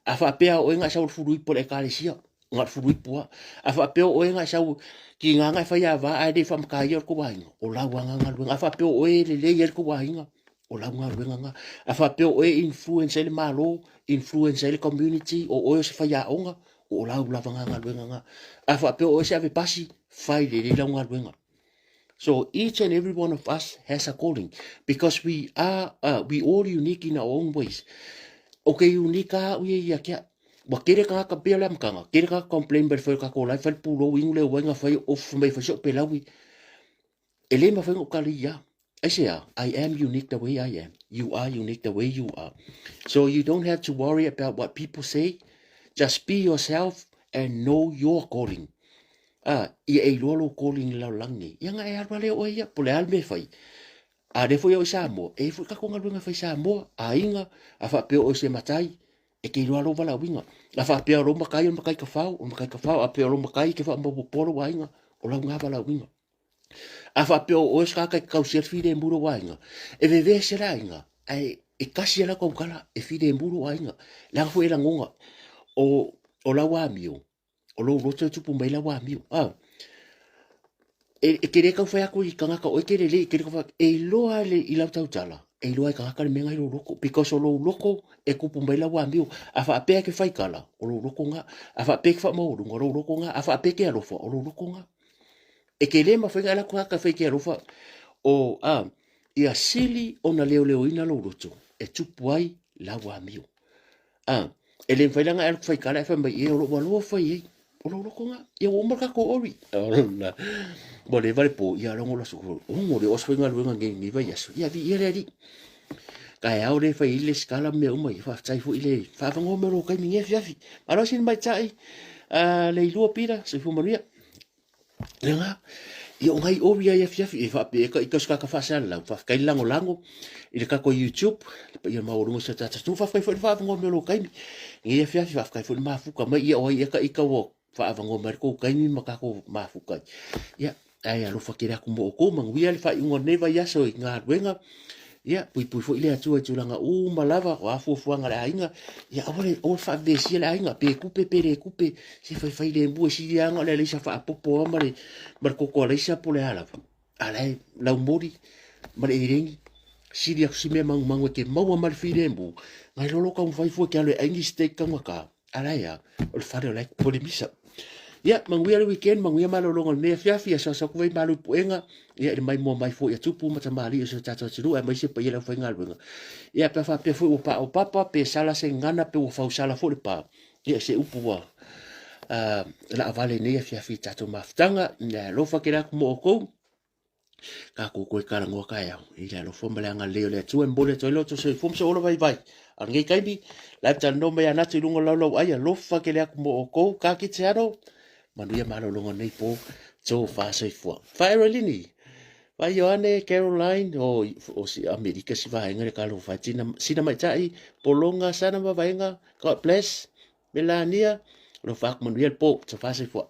A faapea o oe na e sau o le fuluipo o le ekalesia, na o le fuluipo lava. A faapea o oe na e sau tiga na e fai ava ae le faamataia le tou aiga, o lau lava na galuega. A faapea o oe e lelei ai le tou aiga, o lau galuega na. A faapea o oe e influence ai le Malo, influence ai le community, o oe o se faiaoga, o lau lava na galuega na. A faapea o oe se avepasi, fai lelei lau galuega. So each and every one of us has a calling because we are we all unique in our own ways. O ke unique a au ia ia kia. Ua kele tagata pea le amataga, kele tagata complain mai le fai o tatou live, fai le pulou inu le uaina, fai off mai, fai soo pelaui. E le mafai ona ou tali ia. Aisea, I am unique the way I am. You are unique the way you are. So you don't have to worry about what people say. Just be yourself and know your calling. Ah, ia e iloa lou calling i le lalolagi nei. Ia na e alu lea oe ia, po o le a le mea e fai. A lea foi o i Samoa, e i ai foi tatou galuega e fai i Samoa, aiga, a faapea o oe o se matai, e te iloa lou valaauina. A faapea o lou matai o le matai tafao, o le matai tafao, a faapea o lou matai e te faamaopoopoa lou aiga, o lau na valaauina. A faapea o oe o se tagata e te tausia le filemu i lou aiga, e vevese le aiga, ae e tasi lava lau tautala, e filemu lou aiga. Leaga foi e lagona, o lau amio, o lou loto e tupu mai lau amio. A, e te le tau fai atu i tagata o oe te lelei, e te le tau fai atu, e iloa le, i lau tautala, e iloa e tagata le mea na i lou loto, because o lou loto e tupu mai lau amio. A faapea e te faitala, o lou loto na. A faapea e te faamaualuga, o lou loto na. A faapea e te alofa, o lou loto na. E te le mafai ona e alu atu tagata e fai e te alofa, o, a, ia sili ona leoleoina lou loto e tupu ai lau amio. A, e le mafai la ona e alu atu faitala ae fai mai, e o lou alofa i ai, o lou loto na, ia ua uma le tatou ori. Ua leva le po, ia logo la su, ongo le oso faigaluega nei nei vaiaso, ia viia le Alii. Taeao le fai ai le lesitala ma mea uma ia, faafetai foi le faavanoa mai o lou taimi i lenei afiafi. Malo sini maita'i, Leilua Peter, soifua manuia. Lena, ia o nai ori ai afiafi e faapea e ita o se tagata faasalalau, faafetai le lagolago i le tatou YouTube, le paia maualuga o si o tatou atunuu, faafetai foi le faavanoa mai o lou taimi. Lenei afiafi, faafetai foi le mafuta mai, ia o ai ea ta ita ua faavanoa mai le tou taimi ma tatou mafuta ai. Ia, ae alofa tele atu mo outou, manuia le faaiuga o lenei vaiaso i galuega. Ia, puipui foi le Atua i tulaga uma lava, o a fuafuaga a le aiga, ia aua le, aua le faavevesia le aiga, pe tupe pe le tupe, se faifai lemu e sili lava ona o le alaisa faapopo lava ma le, ma le koko alaisa po o le a lava. A la e laumoli ma le eleni, sili atu si mea manumanu e te maua ma le filemu, nai lo lo taumafai fua e te alu e ai ni steak taugata, a la e a, o le fale o la e tupu ai le misa. Ia, manuia le weekend, manuia malologa o lenei afiafi, asoaso atu ai malu i puega, ia i le maimoa mai foi a tupu ma tamalii o si o tatou atunuu, aemaise paia le aufaigaluega. Ia, pe a faapea foi ua paopapa, pe sala se gagana, pe ua fausala foi le pa, ia se upu ua uh, laavale nei afiafi i tatou mafutaga, ia alofa tele atu mo outou, tatou toe talanoa taeao i le alofa ma le agalelei o le Atua e momoli atu ai lo outou soifua ma se ola vaivai. A o lenei taimi, la e talanoa mai ia Natu i luga o le laulau ai, alofa tele atu mo outou, ka kite alo, manuia malologa o lenei po, tofa soifua. Whaerolini, Whai Ioane, Caroline, o, o si Amerika si vaenga le talofa, tina, sina maitai, Polonga, sana ma vaenga, God bless, Melania, alofa atu manuia le po, tofa soifua.